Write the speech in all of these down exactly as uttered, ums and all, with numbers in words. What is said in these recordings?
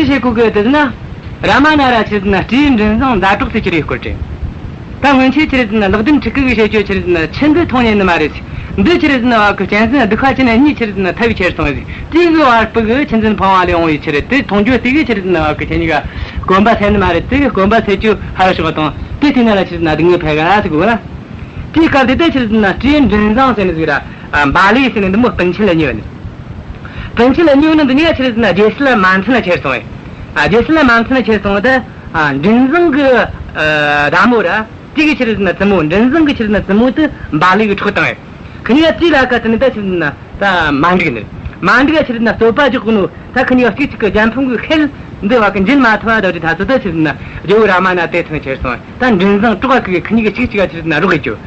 བྱེད་གོ་གི་དེ་ན། རཱ་མ་ན་ར་ཆི་རེད་ཟེར་ན་སྤྲེའུ་མགྲིན་བཟང་མཛའ་གྲོགས་སུ་གྱུར་ཡོད་སྐོར་དྲན། ད་སྔོན་ཆད་ཆི་རེད་ཟེར་ན་ལག་ལྡན་ཕྲུ་གུ་གིས་བཤད་རྒྱུ་ཆི་རེད་ཟེར་ན་ཆུ་འདི་འཐུང་ཉན་ནི་མ་རེད། འདི་ཆི་རེད་ཟེར་ན་བ་གི་གཅན་གཟན་སྡུག་ཁ་ཅན་གཉིས་ཆི་རེད་ཟེར་ན་ཐབས་ཁྱེར་སོང་ཟིག་དེ་གི་བར་སྤུ་གི་ཆུ་འཛིན་འཕང་བ་ལས་འོང་བའི་ཆི་རེད་དེ་འཐུང་རྒྱུ་དེ་གི་ཆི་རེད་ཟེར་ན་བ་གི་ཁྱེད་གཉིས་ཀ་གོམ་པ་སེལ་ནི་མ་རེད། དེ་གི་གོམ་པ་སེལ་རྒྱུ་ཧར་ཕྱོགས་དང་དེ་དེ་ན་ལ་ཆི་རེད་ཟེར་ན་སྡུག་བསྔལ་འཕེལ་ག་ཟེར་གོ་ལ། དེའི་སྐབས་དེ་ད་ཆི་རེད་ཟེར་ན་སྤྲེའུ་མགྲིན་བཟང་ཟེར་ནི་ཟིག་ར་བཱ་ལི་ཟེར་ནི་འདི་མོ་སྤུན་མཆེད་ལ་གཉིས་ཡོད་ནི། སྤུན་མཆེད་ལ་གཉིས་ནི་འདི་གཉིས་ཀ་ཆི་རེད་ཟེར་ན་རྒྱལ་སྲིད་ལ་མ་མཐུན་ལ་ཁྱེར་སོང་བས། ཨ། རྒྱལ་སྲིད་ལ་མ་མཐུན་ལ་ཁྱེར་སོང་བས། ད། ཨ། མགྲིན་བཟང་གི། ཨ། མདའ་མོ་ར། དེ་གི་ཆི་རེད་ཟེར་ན་བཙུན་མོ། མགྲིན་བཟང་གི་ཆི་རེད་ཟེར་ན་བཙུན་མོ་དེ་བཱ་ལི་གི་འཕྲོག་བཏང་བས། ཁི་གཉིས་ཀ་དེ་ལ་ཁ་དེ་ནི་ད་ཆི་རེད་ཟེར་ན་ད་མ་འགྲིག་ནི། མ་འགྲིག་ག་ཆི་རེད་ཟེར་ན་རྩོད་པ་རྒྱག་གོ་ནོ། ད་ཁི་གཉིས་ཀ་གཅིག་གཅིག་གི་རྒྱལ་ཕམ་གི་ཤེད་འདི་བ་གི་འབྱིན་མ་ཐུབ་པ་ད་དེ་ད་ཚོད་ད་ཆི་རེད་ཟེར་ན་རྒྱལ་བོ་རཱ་མ་ན་དེ་ཐང་ཁྱེར་སོང་བས། ད་མགྲིན་བཟང་གྲོགས་ག་ཁི་གི་ཁི་གཉིས་ཀ་གཅིག་གཅིག་ག་ཆི་རེད་ཟེར་ན་རོགས་ཡེད་རྒྱུ།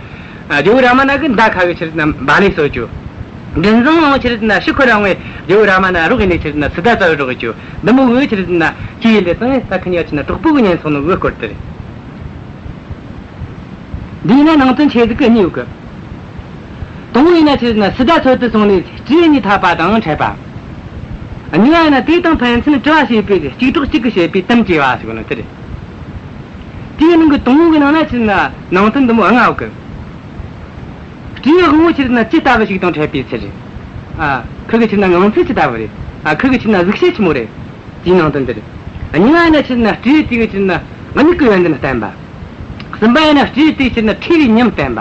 ཨ། རྒྱལ་བོ་རཱ་མ་ན་གི་མདའ་ཁ་གི་ཆི་རེད་ཟེར་ན་བཱ་ལི་གསོད་རྒྱུ། མགྲིན་བཟང་ཡང་ཆི་རེད་ཟེར་ན་ཕྱིར་འཁོར་ར་འོང་བས་རྒྱལ་བོ་རཱ་མ་ན་རོགས་ཡེད་ནས་ཆི་རེད་ཟེར་ན་སཱི་ཏཱ་བཙལ་རོགས་ཡེད་རྒྱུ། འདི་མོ་གི་ཆི་རེད་ཟེར་ན་གི་ཡིན་དེ་ཚང་ད་ཁི་གཉིས་ཀ་ཆི་རེད་ཟེར་ན་གྲོགས་པོ་གི་གཉེན་སོང་ནོ་གི་སྐོར་དེ་རེད། འདི་ཡིན་ན་ནང་དོན་ཆེ་ཟིག་གི་གཉིས་ཡོད་གི། དང་པོ་ཡིན་ན་ཆི་རེད་ཟེར་ན་སཱི་ཏཱ་འཚོལ་དུ་སོང་ནས་སྤྲེའུ་གཉིས་འཐབ་པ་དང་འཕྲད་པ། གཉིས་པ་ཡིན་ན་དེ་དང་ཕན་ཚུན་དྲི་བ་བྱེད་པའི་གཅིག་གྲོགས་གཅིག་གིས་བྱེད་པའི་དམ་བཅས་པ་ཟེར་གོ་ནོ་དེ་རེད། དེའི་ནང་གི་དང་པོ་གི་ནང་ན་ཆི་རེད་ཟེར་ན་ནང་དོན་འདི་མོ་ལྔ་ཡོད་གི། སྤྲེའུ་དབང་པོ་ཆི་རེད་ཟེར་ན་ཅི་ལྟ་བུ་ཞིག་དང་འཕྲད་པའི་ཚུལ་རེད། ཨ། ཁི་གི་ཆི་རེད་ཟེར་ན་ངང་ཚུལ་ཅི་ལྟ་བུ་རེད། ཨ། ཁི་གི་ཆི་རེད་ཟེར་ན་གཟུགས་བྱད་ཆི་མོ་རེད། དེའི་ནང་དོན་འདི་རེད། གཉིས་པ་ཡིན་ན་ཆི་རེད་ཟེར་ན་སྤྲེའུ་དེ་གི་ཆི་རེད་ཟེར་ན་མྱིག་གི་ཡོན་ཏན་བསྟན་པ། གསུམ་པ་ཡིན་ན་སྤྲེའུ་དེ་ཆི་རེད་ཟེར་ན་ཁྲོས་པའི་ཉམས་བསྟན་པ།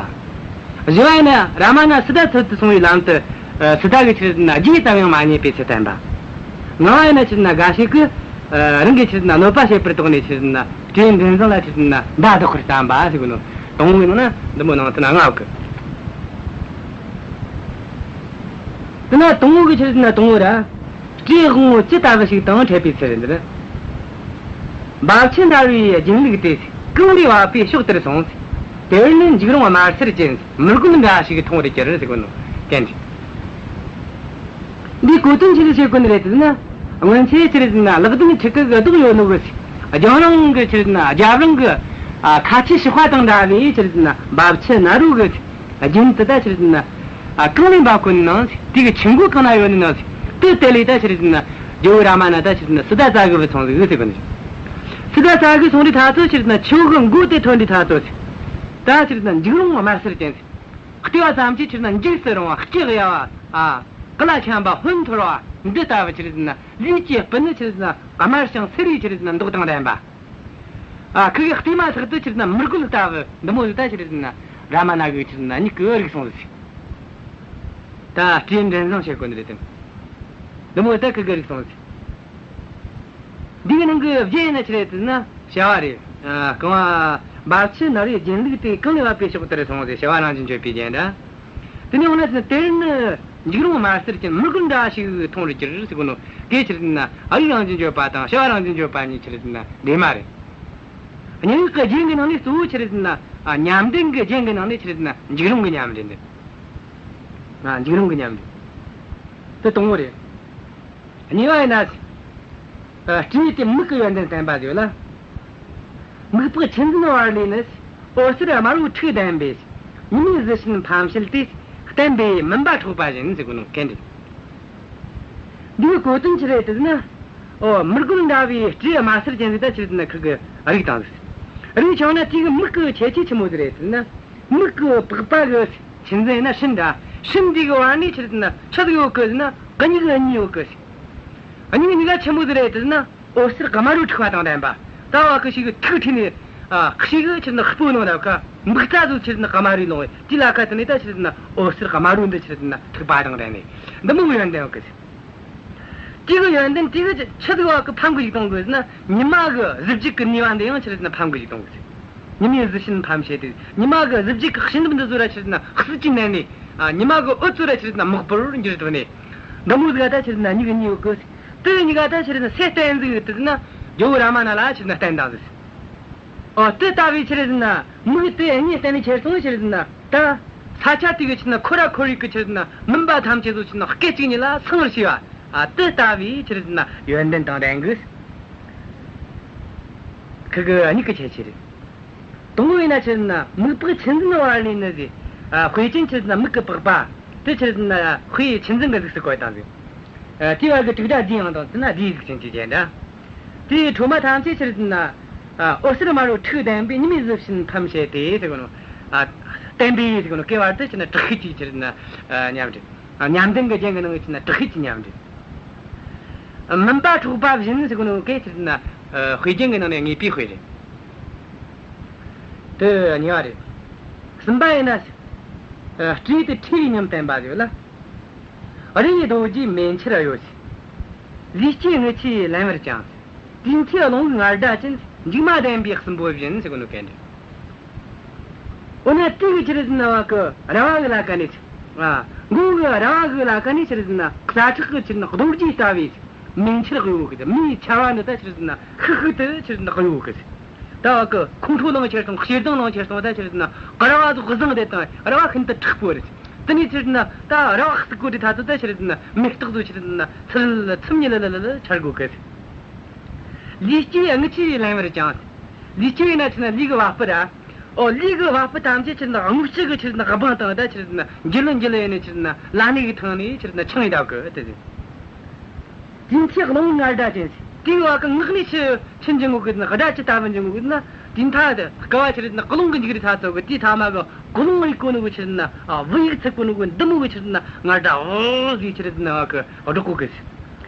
བཞི་བ་ཡིན་ན་རཱ་མ་ན་སཱི་ཏཱ་འཚོལ་དུ་སོང་བའི་ལམ་དུ། ཨ། སཱི་ཏཱ་གི་ཆི་རེད་ཟེར་ན་རྗེས་ཙམ་ཡང་མ་རྙེད་པའི་ཚུལ་བསྟན་པ། ལྔ་བ་ཡིན་ན་ཆི་རེད་ཟེར་ན་དགའ་བྱེད་ཀྱིས། ཨ། རང་གི་ཆི་རེད་ཟེར་ན་གནོད་པ་བྱེད་པར་དོགས་ནས་ཆི་རེད་ཟེར་ན་སྤྲེའུ་མགྲིན་བཟང་ལ་ཆི་རེད་ཟེར་ན་མདའ་བདག་པར་བསམ་པ་ཟེར་གོ་ནོ། དང་པོ་གི་ནང་ན་འདི་མོ་ནང་དོན་ལྔ་ཡོད་གི། དེ་ན་དང་པོ་གི་ཆི་རེད་ཟེར་ན་དང་པོ་ར། སྤྲེའུ་དབང་པོ་ཅི་ལྟ་བུ་ཞིག་དང་འཕྲད་པའི་ཚུལ་རེད། འདི་ནི། འབབ་ཆུ་ནར་བའི་རྒྱུན་ལུགས་ཏེ། གངས་ལས་འབབ་པའི་ཕྱོགས་དེར་སོང་། དེར་ནི་འཇིགས་རུང་དམར་སེར་ཅན། མི་རྒོད་འདྲ་ཞིག་མཐོང་བར་གྱུར་ཟེར་གོ་ནོ་གན་རེད། འདིའི་གོ་དོན་ཆི་ཟིག་བྱེད་གོ་ནི་རེད་ཟེར་ན། སྔོན་ཆད་ཆི་རེད་ཟེར་ན་ལག་ལྡན་ཕྲུ་གུ་གི་རྡོག་ཡོད་ནོ་གི། རྒྱང་རིང་གི་ཆི་རེད་ཟེར་ན་རྒྱབ་རིང་གི། ཨ། ཁ་ཆེ་གཤོག་པ་དང་འདྲ་བའི་ཆི་རེད་ཟེར་ན་འབབ་ཆུ་ནར་རོ་གི། རྒྱུན་དུ་ད་ཆི་རེད་ཟེར་ན། ཨ། གངས་ལས་འབབ་གོ་ནི་ནང་། དེ་གི་ཆུ་མགོ་གང་ན་ཡོད་ནི་ནང་། དེ་དེ་ལས་ད་ཆི་རེད་ཟེར་ན་རྒྱལ་བོ་རཱ་མ་ན་ད་ཆི་རེད་ཟེར་ན་སཱི་ཏཱ་བཙལ་གི་བུད་སོང་ཟིག་ཟེར་གོ་ནི། སཱི་ཏཱ་བཙལ་གི་སོང་དུས་ད་ཚོད་ཆི་རེད་ཟེར་ན་ཆུ་གི་མགོ་དེ་ཐོན་དུས་ད་ཚོད། ད་ཆི་རེད་ཟེར་ན་འཇིགས་རུང་དམར་སེར་ཅན། བལྟས་པ་ཙམ་གྱིས་ཆི་རེད་ཟེར་ན་འཇིགས་སུ་རུང་བ། སྐྱི་གཡའ་བ། ཨ། ཀླད་ཆེན་པོ་ཧོན་འཐོར་བ། འདི་ལྟ་བུ་ཆི་རེད་ཟེར་ན་ལུས་ཀྱི་སྤུ་ནི་ཆི་རེད་ཟེར་ན་དམར་ཞིང་སེར་བའི་ཆི་རེད་ཟེར་ན་མདོག་དང་ལྡན་པ། ཨ། ཁི་གི་ལྟས་མ་ཐག་ཏུ་ཆི་རེད་ཟེར་ན་མི་རྒོད་ལྟ་བུ་འདི་མོ་ཟིག་ད་ཆི་རེད་ཟེར་ན་རཱ་མ་ན་གི་ཆི་རེད་ཟེར་ན་མྱིག་གིས་རིག་སོང་ཟིག་ད་སྤྲེའུ་མགྲིན་བཟང་བྱེད་གོ་ནི་རེད་དེ། འདི་མོ་ད་ཁི་གིས་རིག་སོང་ཟིག་འདི་གི་ནང་གི་རྒྱན་ཡིན་ན་ཆི་རེད་ཟེར་ན་བྱ་བ་རེད། ཨ། རྐང་པ། འབབ་ཆུ་ནར་བའི་རྒྱུན་ལུགས་ཏེ། གངས་ལས་འབབ་པའི་ཕྱོགས་དེར་སོང་ཟེར། བྱ་བ་རང་བཞིན་བརྗོད་པའི་རྒྱན་འདྲ། དེ་ནས་འོ་ན་དེར་ནི་འཇིགས་རུང་དམར་སེར་ཅན། མི་རྒོད་འདྲ་ཞིག་མཐོང་བར་གྱུར་ཟེར་གོ་ནོ་གན་ཆི་རེད་ཟེར་ན། ཨ། རིགས་རང་བཞིན་བརྗོད་པ་དང་བྱ་བ་རང་བཞིན་བརྗོད་པ་གཉིས་ཆི་རེད་ཟེར་ན་འདྲེས་མ་རེད། སྙན་ངག་གི་རྒྱན་གྱི་ནང་ནས་གཙོ་བོ་ཆི་རེད་ཟེར་ན། ཨ། ཉམས་ལྡན་གྱི་རྒྱན་གྱི་ནང་ནས་ཆི་རེད་ཟེར་ན་འཇིགས་རུང་གི་ཉམས་ལྡན་རེད། ཨ། འཇིགས་རུང་གི་ཉམས་ལྡན། དེ་དང་པོ་རེད། གཉིས་པ་ཡིན་ན། ཨ། སྤྲེའུ་དེ་མིག་གི་ཡོན་ཏན་བསྟན་པ་ཡོད་ལ། མིག་པགས་ཆུ་འཛིན་བར་ལས་ནི། འོད་ཟེར་དམར་པོའི་འཁྲིགས་ལྡན་པས། ཉི་མའི་གཟི་བྱིན་ཕམ་བྱེད་དེ། བསྟན་པའི་མུན་པ་འཕྲོག་པ་བཞིན་ཟེར་གོ་ནོ་གན་རེད། འདིའི་གོ་དོན་ཆི་རེད་ཟེར་ན། འོ། མི་རྒོད་འདྲ་བའི་སྤྲེའུ་དམར་སེར་ཅན་ཟིག་ད་ཆི་རེད་ཟེར་ན་ཁི་གིས་རིག་བཏང་ཟིག་རིག་བྱུང་ན་དེ་གི་མིག་གི་ཁྱད་ཆོས་ཆི་མོ་ཟིག་རེད་ཟེར་ན། མིག་གི་པགས་པ་གི་ཆུ་འཛིན་ཡིན་ན་སྲིན་འདྲ། སྲིན་འདི་གི་བར་ནས་ཆི་རེད་ཟེར་ན་ཆི་ཟིག་ཡོད་གི་ཟེར་ན། མྱིག་གཉིས་ཡོད་གི་ཟེར། མྱིག་གཉིས་ཀ་ཆི་མོ་ཟིག་རེད་ཟེར་ན། འོད་ཟེར་དམར་པོའི་འཁྲིགས་པ་དང་ལྡན་པ། ད་བ་གི་ཞིག་གི་ཐིག་ཁྲིགས་ནས། ཨ། ཞིག་གི་ཆི་རེད་ཟེར་ན་སྤུ་ནང་ལ་ཁ་འབུ་རྩྭ་ཟིག་ཆི་རེད་ཟེར་ན་དམར་པོ་ལོང་བས། དེ་ལ་ཁ་དེ་ནས་ད་ཆི་རེད་ཟེར་ན་འོད་ཟེར་དམར་པོ་འདི་ཆི་རེད་ཟེར་ན་འཁྲིགས་པ་དང་ལྡན་ནས། འདི་མོ་གི་ཡོན་ཏན་ཡོད་གི་ཟེར། དེ་གི་ཡོན་ཏན་དེ་གི་ཆི་ཟིག་བ་གི་ཕམ་གི་ཞིག་གཏོང་གི་ཟེར་ན། ཉི་མ་གི་གཟི་བརྗིད་གི་ནུས་པ་འདི་ཡང་ཆི་རེད་ཟེར་ན་ཕམ་གི་ཞིག་གཏོང་གི་ཟེར། ཉི་མའི་གཟི་བྱིན་ཕམ་བྱེད་དེ། ཉི་མ་གི་གཟི་བརྗིད་གི་བྱིན་རླབས་འདི་ཚོ་ར་ཆི་རེད་ཟེར་ན་སྲིད་ཀྱི་ནད་ནས། ཨ། ཉི་མ་གི་འོད་ཚོ་ར་ཆི་རེད་ཟེར་ན་མོག་པོར་འགྱུར་དུ་ནས། འདི་མོ་ཟིག་ག་ད་ཆི་རེད་ཟེར་ན་མྱིག་གཉིས་ཡོད་གི་ཟེར། དེ་གཉིས་ཀ་ད་ཆི་རེད་ཟེར་ན་སེ་བསྟན་ཟིག་ཡོད་དེ་ཟེར་ན། རྒྱལ་བོ་རཱ་མ་ན་ལ་ཆི་རེད་ཟེར་ན་བསྟན་དང་ཟིག་ཨོ། དེ་ལྟ་བུའི་ཆི་རེད་ཟེར་ན་མིག་དེ་གཉིས་བསྟན་ནས་ཁྱེར་སོང་ཆི་རེད་ཟེར་ན། ད་ས་ཆ་དེ་གི་ཆི་རེད་ཟེར་ན་ཁོ་ར་ཁོར་ཡུག་གི་ཆི་རེད་ཟེར་ན་མུན་པ་ཐམས་ཅད་ཚོ་ཆི་རེད་ཟེར་ན་སྐད་ཅིག་ཉིད་ལ་སངས་པར་བྱས་པ། ཨ། དེ་ལྟ་བུའི་ཆི་རེད་ཟེར་ན་ཡོན་ཏན་དང་ལྡན་གི། ཁི་གི་མྱིག་གི་ཁྱད་ཆོས་རེད། དང་པོ་ཡིན་ན་ཆི་རེད་ཟེར་ན་མིག་པགས་ཆུ་འཛིན་བར་ལས་ནི་ཟེར། ཨ། དཔེ་ཅན་ཆི་རེད་ཟེར་ན་མིག་གི་པགས་པ། དེ་ཆི་རེད་ཟེར་ན་དཔེ་ཆུ་འཛིན་གི་གཟུགས་སུ་བཀོད་བཏང་ཟིག་ཨ། དེའི་བར་གི་དྲུག་སྒྲ་བསྡུས་ཡང་དང་ཟེར་ན་བསྡུས་གཟུགས་ཅན་གྱི་རྒྱན་འདྲ། དེའི་འཕྲོ་མ་ཐམས་ཅད་ཆི་རེད་ཟེར་ན། ཨ། འོད་གསལ་དམར་པོ་འཁྲུགས་ལྡན་པའི་ཉི་མའི་གཟི་བྱིན་ཕམ་བྱས་ཏེ་ཟེར་གོ་ནོ། ཨ། བསྟན་པའི་ཟེར་གོ་ནོ་གེ་བར་དུ་ཆི་རེད་ན་དྲག་ཤུལ་གྱི་ཆི་རེད་ཟེར་ན། ཨ། ཉམས་རེད། ཨ། ཉམས་ལྡན་གྱི་རྒྱན་གྱི་ནང་གི་ཆི་རེད་ན་དྲག་ཤུལ་གྱི་ཉམས་རེད། ཨ། མུན་པ་འཕྲོག་པ་བཞིན་ཟེར་གོ་ནོ་གེ་ཆི་རེད་ཟེར་ན། ཨ། དཔེ་རྒྱན་གྱི་ནང་ནས་ངེས་པའི་དཔེ་རེད། དེ་གཉིས་པ་རེད། གསུམ་པ་ཡིན་ན། ཨ། སྤྲེའུ་དེ་ཁྲོས་པའི་ཉམས་བསྟན་པ་ཟེར་བ་ལ། རི་ཡི་རྡོ་རྗེ་མེ་ཆར་གཡོ་ཞིང་། ལུས་སྐྱེས་རྔུལ་ཆུས་བརླན་པར་བཅིངས། དུས་མཐའི་རླུང་དབུགས་ངར་སྒྲ་ཅན། མཇུག་མ་ལྡན་པའི་སྲིན་པོ་བཞིན་ཟེར་གོ་ནོ་གན་རེད། འོ་ན་དེ་གི་ཆི་རེད་ཟེར་ན་བ་གི་ར་བ་གི་ལ་ཀ་ནས་ཆི། ཨ། མགོ་གི་ར་བ་གི་ལ་ཀ་ནས་ཆི་རེད་ཟེར་ན་ས་ཁྲག་གི་ཆི་རེད་ན་རྡོ་རྗེ་ལྟ་བུའི་མེ་ཆར་གཡོ་གི། མེའི་ཆར་བ་འདི་ད་ཆི་རེད་ཟེར་ན་ཤིག་ཤིག་ཏུ་ཆི་རེད་ཟེར་ན་གཡོ་གི། ད་བ་གི་ཁོང་ཁྲོ་ལངས་ཁྱེར་སོང་། ཞེ་སྡང་ལངས་ཁྱེར་སོང་། ད་ཆི་རེད་ཟེར་ན་ར་བ་ཟོ་བཟང་དེ་དང་ར་བ་ཤིན་ཏུ་མཁྲེགས་པོ་རེད། དེ་ནས་ཆི་རེད་ཟེར་ན་ད་ར་བ་ཟུག་གོ་དེ་ཐ་ཚོ་ད་ཆི་རེད་ཟེར་ན་མེ་སྟག་ཟོ་ཆི་རེད་ཟེར་ན་ཚུལ་ཚིམ་ཉི་ལི་ལི་ལི་ལི་འཆར་གོ་གི། ལུས་སྐྱེས་རྔུལ་ཆུས་བརླན་པར་བཅིངས། ལུས་སྐྱེས་ཡིན་ན་ཆི་རེད་ན་ལུས་ཀྱི་བ་སྤུ་ར། ཨོ། ལུས་ཀྱི་བ་སྤུ་ཐམས་ཅད་ཆི་རེད་ན་རྔུལ་ཆུ་གི་ཆི་རེད་ན་སྦང་དང་ད་ཆི་རེད་ན་འགྱུར་ལོ་འགྱུར་ལོ་ཡིན་ནི་ཆི་རེད་ན་ལ་ནི་གི་ཐང་ནས་ཆི་རེད་ན་ཆང་ཡི་ད་གི་དེ་རེད། དུས་མཐའི་རླུང་ངར་སྒྲ་ཅན་ཟེར། དེའི་བ་གི་ངག་ནས་ཆི་ཆི་འབྱིན་གོ་གི་ན་སྒྲ་ཅི་ལྟ་བུ་འབྱིན་གོ་གི་ན། དུས་མཐའ་དེ་སྐ་བ་ཆི་རེད་ན་རླུང་གི་འཇིག་རི་ཐ་ཚོ་གི་དེའི་ཐ་མ་གི་རླུང་ཡིག་གོ་ནོ་གི་ཆི་རེད་ན། ཨ། བུ་ཡིག་ཚིག་གོ་ནོ་གི་འདི་མོ་གི་ཆི་རེད་ན་ངར་སྒྲ་འོ་ཟིག་ཆི་རེད་ན་བ་གི་སྒྲོག་གོ་གི་ཟེར།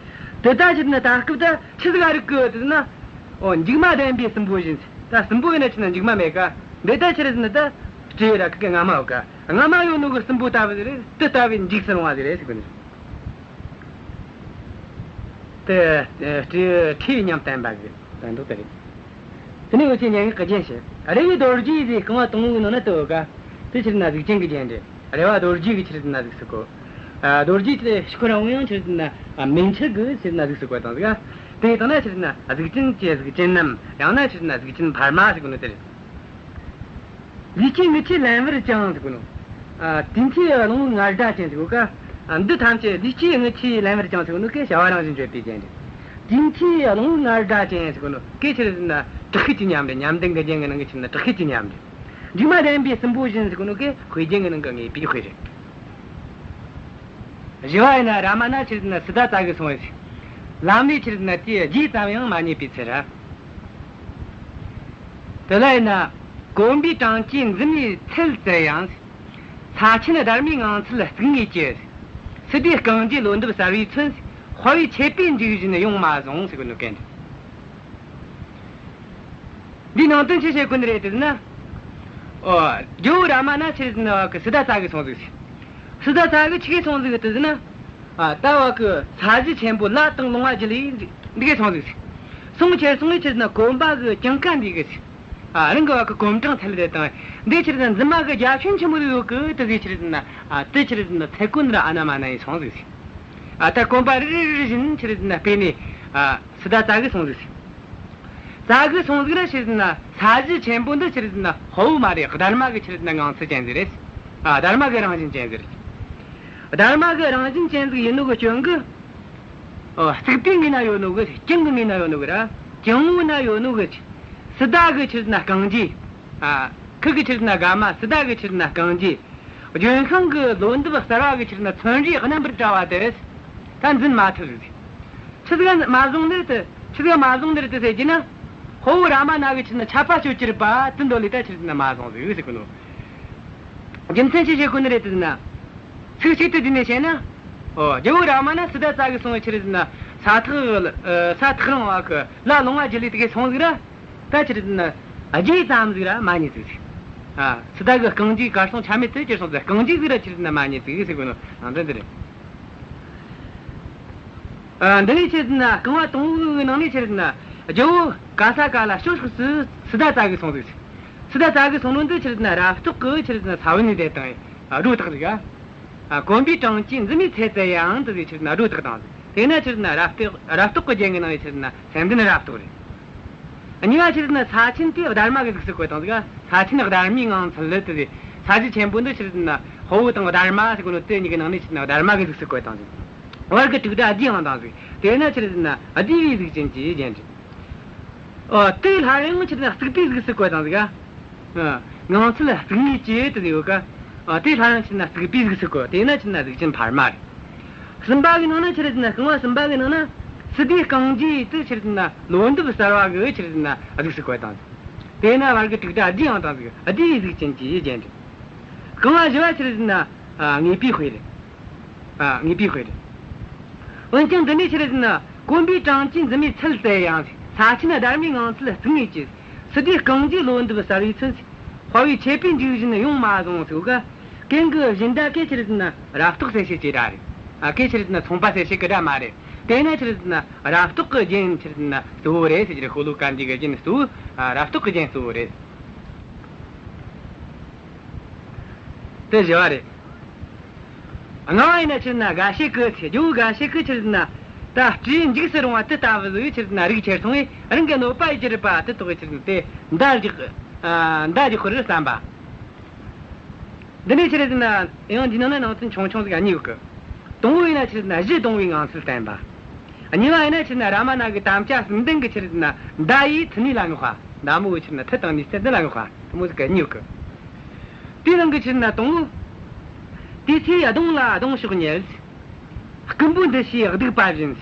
དེ་ད་ཆི་རེད་ན་ད་སྐབས་ད་ཆི་ཟིག་ག་རིག་གི་ཟེར་ན། ཨོ། མཇུག་མ་ལྡན་པའི་སྲིན་པོ་བཞིན་ཟེར། ད་སྲིན་པོ་ཡིན་ན་ཆི་རེད་ན་མཇུག་མ་མེད་ཀ། འདི་ད་ཆི་རེད་ཟེར་ན་ད་སྤྲེའུ་ར་ཁི་གི་རྔ་མ་ཡོད་ཀ། རྔ་མ་ཡོད་ནོ་གི་སྲིན་པོ་ལྟ་བུ་ཟིག་རེད། དེ་ལྟ་བུའི་འཇིགས་སུ་རུང་བ་ཟིག་རེད་ཟེར་གི་ནི། དེ་སྤྲེའུ་ཁྲོས་པའི་ཉམས་བསྟན་པ་གི་དོན་དག་དེ་རེད། དེ་ནས་འུ་ཆོས་སྙན་ངག་གི་རྒྱན་བཤད། རི་ཡི་རྡོ་རྗེ་ཟེར་རྐང་བ་དང་པོའི་ནང་ན་དེ་ཡོད་ཀ། དེ་ཆི་རེད་ན་གཟུགས་ཅན་གྱི་རྒྱན་རེད། རེ་བ་རྡོ་རྗེ་གི་ཆི་རེད་ན་གཟུགས་སུ་བཀོད། ཨ། རྡོ་རྗེ་དེ་ཁོ་རང་ཡང་ཆི་རེད་ན། ཨ། མེ་ཆར་གི་ཆི་རེད་ན་གཟུགས་སུ་བཀོད་བཏང་ཟིག། ཨ། དེ་ཡི་སྟེང་ན་ཆི་རེད་ན་གཟུགས་ཅན་གྱི་གཟུགས་ཅན་ནམ། ཡང་ན་ཆི་རེད་ན་གཟུགས་ཅན་འཕར་མ་ཟེར་གོ་ནོ་དེ་རེད། ལུས་སྐྱེས་རྔུལ་ཆུས་བརླན་པར་བཅིངས་ཟེར་གོ་ནོ། ཨ། དུས་མཐའི་རླུང་ངར་སྒྲ་ཅན་ཟེར་གོ་ཀ། ཨ། འདི་ཐམས་ཅད་ལུས་སྐྱེས་རྔུལ་ཆུས་བརླན་པར་བཅིངས་ཟེར་གོ་ནོ་གན་བྱ་བ་རང་བཞིན་བརྗོད་པའི་རྒྱན་རེད། དུས་མཐའི་རླུང་ངར་སྒྲ་ཅན་ཟེར་གོ་ནོ་གན་ཆི་རེད་ཟེར་ན་དྲག་ཤུལ་གྱི་ཉམས་རེད། ཉམས་ལྡན་གྱི་རྒྱན་གྱི་ནང་གི་ཆི་རེད་ན་དྲག་ཤུལ་གྱི་ཉམས་རེད། མཇུག་མ་ལྡན་པའི་སྲིན་པོ་བཞིན་ཟེར་གོ་ནོ་གན་དཔེ་རྒྱན་གྱི་ནང་གི་ངེས་པའི་དཔེ་རེད། བཞི་བ་ཡིན་ན་རཱ་མ་ན་ཆི་རེད་ཟེར་ན་སཱི་ཏཱ་བཙལ་གི་སོང་བས་ཟེར། ལམ་ལས་ཆི་རེད་ཟེར་ན་དེའི་རྗེས་ཙམ་ཡང་མ་རྙེད་པའི་ཚུལ་ར། དེ་ལ་ཡིན་ན། གོམ་པའི་གྲངས་ཀྱིས་འཛིན་མའི་ཚད་བཙལ་ཡང་། ས་ཆེན་སྡར་མའི་ངང་ཚུལ་རྩིག་ངེས་ཀྱི། སཱི་ཏཱའི་རྐང་རྗེས་ལོ་འདབ་གསར་བས་མཚོན། དཔའ་བོས་ཆད་པས་འཇིགས་བཞིན་ཡོང་མ་བཟུང་ཟེར་གོ་ནོ་གན་རེད། འདིའི་ནང་དོན་ཆི་བཤད་གོ་ནི་རེད་ཟེར་ན། ཨོ། རྒྱལ་བོ་རཱ་མ་ན་ཆི་རེད་ཟེར་ན་བ་གི་སཱི་ཏཱ་བཙལ་གི་སོང་ཟིག་ཟེར། སཱི་ཏཱ་བཙལ་གི་ཆི་གི་སོང་ཟིག་ཟེར་ན། ཨ། ད་བ་གི་ས་གཞི་ཆེན་པོ་ལ་དང་ལོང་བ་བརྒྱུད་ལས་འདི་གི་སོང་ཟིག་ཟེར། སོང་ཁྱེར་སོང་ངས་ཆི་རེད་ཟེར་ན་གོམ་པ་གི་གྱང་ཁ་འདི་གི་ཟེར། ཨ། རང་གི་བ་གི་གོམ་གྲངས་ཚད་ལས་དང་འདི་ཆི་རེད་ཟེར་ན་འཛིན་མ་གི་རྒྱ་ཁྱོན་ཆེན་པོ་ཟིག་ཡོད་གི། དེ་ཟིག་ཆི་རེད་ཟེར་ན། ཨ། དེ་ཆི་རེད་ཟེར་ན་ཚད་གོ་ནི་ར་ཨ་ན་མ་ན་ཡིན་སོང་ཟིག་ཟེར། ཨ། ད་གོམ་པ་རེ་རེ་རེ་རེ་བཞིན་ཆི་རེད་ཟེར་ན་སྤོས་ནས། ཨ། སཱི་ཏཱ་བཙལ་གི་སོང་ཟིག་ཟེར། བཙལ་གི་སོང་ཟིག་ར་ཆི་རེད་ཟེར་ན་ས་གཞི་ཆེན་པོ་འདི་ཆི་རེད་ཟེར་ན་དཔའ་བོ་མ་རེད། སྡར་མ་གི་ཆི་རེད་ཟེར་ན་ངང་ཚུལ་ཅན་ཟིག་རེད། ཨ། སྡར་མ་གི་རང་བཞིན་ཅན་ཟིག་རེད། སྡར་མ་གི་རང་བཞིན་ཅན་ཟིག་ཡིན་ནོ་གི་རྐྱེན་གིས། ཨོ། རྩིག་པའི་ངོས་ན་ཡོད་ནོ་གི། གྱང་གི་ངོས་ན་ཡོད་ནོ་གི་ར། གྱང་ངོས་ན་ཡོད་ནོ་གི། སཱི་ཏཱ་གི་ཆི་རེད་ཟེར་ན་རྐང་རྗེས། ཨ། ཁི་གི་ཆི་རེད་ཟེར་ན་དགའ་མ་སཱི་ཏཱ་གི་ཆི་རེད་ཟེར་ན་རྐང་རྗེས། ལྗོན་ཤིང་གི་ལོ་འདབ་གསར་བ་གི་ཆི་རེད་ཟེར་ན་ཚོན་རིས་རྣམ་པར་བཀྲ་བ་དེ་ད་འཛིན་མ་ཐུབ་ཟིག། ཆི་ཟིག་མ་བཟུང་ནི་རེད་དེ། ཆི་ཟིག་མ་བཟུང་ནི་རེད་དེ་ཟེར་གྱི་ན། དཔའ་བོ་རཱ་མ་ན་གི་ཆི་རེད་ཟེར་ན་ཆད་པ་གཅོད་རྒྱུ་རེད་པ། དེ་འདོད་ལས་ད་ཆི་རེད་ཟེར་ན་མ་བཟུང་ཟིག་ཟེར་གོ་ནོ། རྒྱུ་མཚན་ཅི་བཤད་གོ་ནི་རེད་དེ་ཟེར་ན། ཚིག་གཅིག་ཏུ་བསྡུས་ནས་བཤད་ན། ཨོ། རྒྱལ་བོ་རཱ་མ་ན་སཱི་ཏཱ་བཙལ་གི་སོང་བའི་ཆི་རེད་ཟེར་ན་ས་ཐག་ཨ། ས་ཐག་རིང་བ་གི་ལ་ལོང་བ་བརྒྱུད་ལས་དེ་གི་སོང་ཟིག་ར། ད་ཆི་རེད་ཟེར་ན་རྗེས་ཙམ་ཟིག་ར་མ་རྙེད་ཟིག་ཟེར། ཨ། སཱི་ཏཱ་གི་རྐང་རྗེས་གར་སོང་ཆ་མེད་དུ་གྱུར་སོང་ཟིག། རྐང་རྗེས་ཟིག་ར་ཆི་རེད་ཟེར་ན་མ་རྙེད་ཟིག་ཟེར་གོ་ནོ་ནང་དོན་དེ་རེད། ཨ། འདི་ནས་ཆི་རེད་ཟེར་ན་རྐང་བ་དང་པོའི་ནང་ནས་ཆི་རེད་ཟེར་ན་རྒྱལ་བོ་ག་ས་ག་ལ་ཕྱོགས་ཕྱོགས་སུ་སཱི་ཏཱ་བཙལ་གི་སོང་ཟིག་ཟེར། སཱི་ཏཱ་བཙལ་གི་སོང་ནོ་འདི་ཆི་རེད་ཟེར་ན་རབ་རྟོག་གི་ཆི་རེད་ཟེར་ན་ས་བོན་ནས་བསྡད་དང་། ཨ། སྒྲོ་བཏགས་ཟིག། ཨ། གོམ་པའི་གྲངས་ཀྱིས་འཛིན་མའི་ཚད་བཙལ་ཡང་དེ་ཟིག་ཆི་རེད་ཟེར་ན་སྒྲོ་བཏགས་བཏང་ཟིག། དེས་ན་ཆི་རེད་ཟེར་ན་རབ་རྟོག་རབ་རྟོག་གི་རྒྱན་གྱི་ནང་ནས་ཆི་རེད་ཟེར་ན་སེམས་ལྡན་རབ་རྟོག་རེད། གཉིས་པ་ཆི་རེད་ཟེར་ན་ས་ཆེན་དེ་སྡར་མ་གི་གཟུགས་སུ་བཀོད་བཏང་ཟིག། ས་ཆེན་སྡར་མའི་ངང་ཚུལ་ལ་དེ་ཟིག། ས་གཞི་ཆེན་པོ་འདི་ཆི་རེད་ཟེར་ན་དཔའ་བོ་དང་སྡར་མ་ཟེར་གོ་ནོ་དེ་གཉིས་ཀྱི་ནང་ནས་ཆི་རེད་ཟེར་ན་སྡར་མ་གི་གཟུགས་སུ་བཀོད་བཏང་ཟིག། བར་གྱི་དྲུག་སྒྲ་བསྡུས་ཡང་བཏང་ཟིག། དེས་ན་ཆི་རེད་ཟེར་ན་བསྡུས་པའི་གཟུགས་ཅན་གྱི་རྒྱན་རེད། ཨོ། དེ་སླར་ཡང་ཆི་རེད་ཟེར་ན་རྩིག་པའི་གཟུགས་སུ་བཀོད་བཏང་ཟིག། ཨ། ངང་ཚུལ་རྩིག་ངེས་ཀྱི་དེ་ཡོད་ཀ། ཨ། དེ་སླར་ཡང་ཆི་རེད་ཟེར་ན་རྩིག་པའི་གཟུགས་སུ་བཀོད། དེས་ན་ཆི་རེད་ཟེར་ན་གཟུགས་ཅན་འཕར་མ་རེད། གསུམ་པ་གི་ནང་ན་ཆི་རེད་ཟེར་ན་རྐང་བ་གསུམ་པ་གི་ནང་ན། སི་ཏའི་རྐང་རྗེས་དེ་ཆི་རེད་ཟེར་ན་ལོ་འདབ་གསར་བ་གི་ཆི་རེད་ཟེར་ན་གཟུགས་སུ་བཀོད་བཏང་ཟིག། དེ་ན་བར་གི་དྲུག་སྒྲ་བསྡུས་ཡང་བཏང་ཟིག། བསྡུས་པའི་གཟུགས་ཅན་གྱི་རྒྱན་རེད། རྐང་བ་བཞི་བ་ཆི་རེད་ཟེར་ན། ཨ། ངེས་པའི་དཔེ་རེད། ཨ། ངེས་པའི་དཔེ་རེད། འོན་ཀྱང་འདི་ནས་ཆི་རེད་ཟེར་ན། གོམ་པའི་གྲངས་ཀྱིས་འཛིན་མའི་ཚད་བཙལ་ཡང་། ས་ཆེན་སྡར་མའི་ངང་ཚུལ་རྩིག་ངེས་ཀྱི། སི་ཏའི་རྐང་རྗེས་ལོ་འདབ་གསར་བའི་ཚུལ། དཔའ་བོས་ཆད་པས་འཇིགས་བཞིན་ཡོང་མ་བཟུང་ཟེར་ག། གན་གི་བཞིན་སྒྲ་གན་ཆི་རེད་ཟེར་ན་རབ་རྟོག་གསལ་བྱེད་ཀྱི་སྒྲ་རེད། ཨ། གན་ཆི་རེད་ཟེར་ན་མཚུངས་པ་གསལ་བྱེད་ཀྱི་སྒྲ་མ་རེད། དེས་ན་ཆི་རེད་ཟེར་ན་རབ་རྟོག་གི་རྒྱན་ཆི་རེད་ཟེར་ན་གཙོ་བོ་རེད་ཟེར་གྱི་རེད། ཤོ་ལོ་ཀ་འདི་གི་རྒྱན་གཙོ་བོ། ཨ། རབ་རྟོག་གི་རྒྱན་གཙོ་བོ་རེད། དེ་བཞི་བ་རེད། ལྔ་བ་ཡིན་ན་ཆི་རེད་ཟེར་ན་དགའ་བྱེད་ཀྱི་ཚེ། ཇོ་བོ་དགའ་བྱེད་ཀྱིས་ཆི་རེད་ཟེར་ན། ད་སྤྲེའུ་འཇིགས་སུ་རུང་བ་དེ་ལྟ་བུ་ཟིག་ཆི་རེད་ཟེར་ན་རིག་ཁྱེར་སོང་བས། རང་གི་གནོད་པ་ཡེ་རྒྱུ་རེད་པ་དེ་རྟོགས་གི་ཆི་རེད་ཟེར་ན་དེ་མདའ་རྒྱག། ཨ། མདའ་རྒྱག་དགོས་རེད་བསམ་པ། འདི་ནས་ཆི་རེད་ཟེར་ན་ཡང་འདི་ནང་ན་ནང་ཚན་ཆུང་ཆུང་ཟིག་གཉིས་ཡོད་གི། དང་བོ་ཡིན་ན་ཆི་རེད་ཟེར་ན་གཞུ་བརྡུང་བའི་ངང་ཚུལ་བསྟན་པ། གཉིས་པ་ཡིན་ན་ཆི་རེད་ཟེར་ན་རཱ་མ་ན་གི་དམ་བཅའ་གསུམ་ལྡན་གི་ཆི་རེད་ཟེར་ན་མདའ་ཡི་མཐུ་ནུས་ལ་བསྔགས་པ། མདའ་མོ་གི་ཆི་རེད་ཟེར་ན་མཐུ་དང་ནུས་རྩལ་འདི་ལ་བསྔགས་པ། དེ་མོ་ཟིག་གཉིས་ཡོད་གི། དེའི་ནང་གི་ཆི་རེད་ཟེར་ན་དང་བོ། དེ་ཚེ་གདོང་ལ་གདོང་ཕྱོགས་ཉིད། རྐུན་པོ་འདི་ཕྱིའི་གདུག་པ་བཞིན།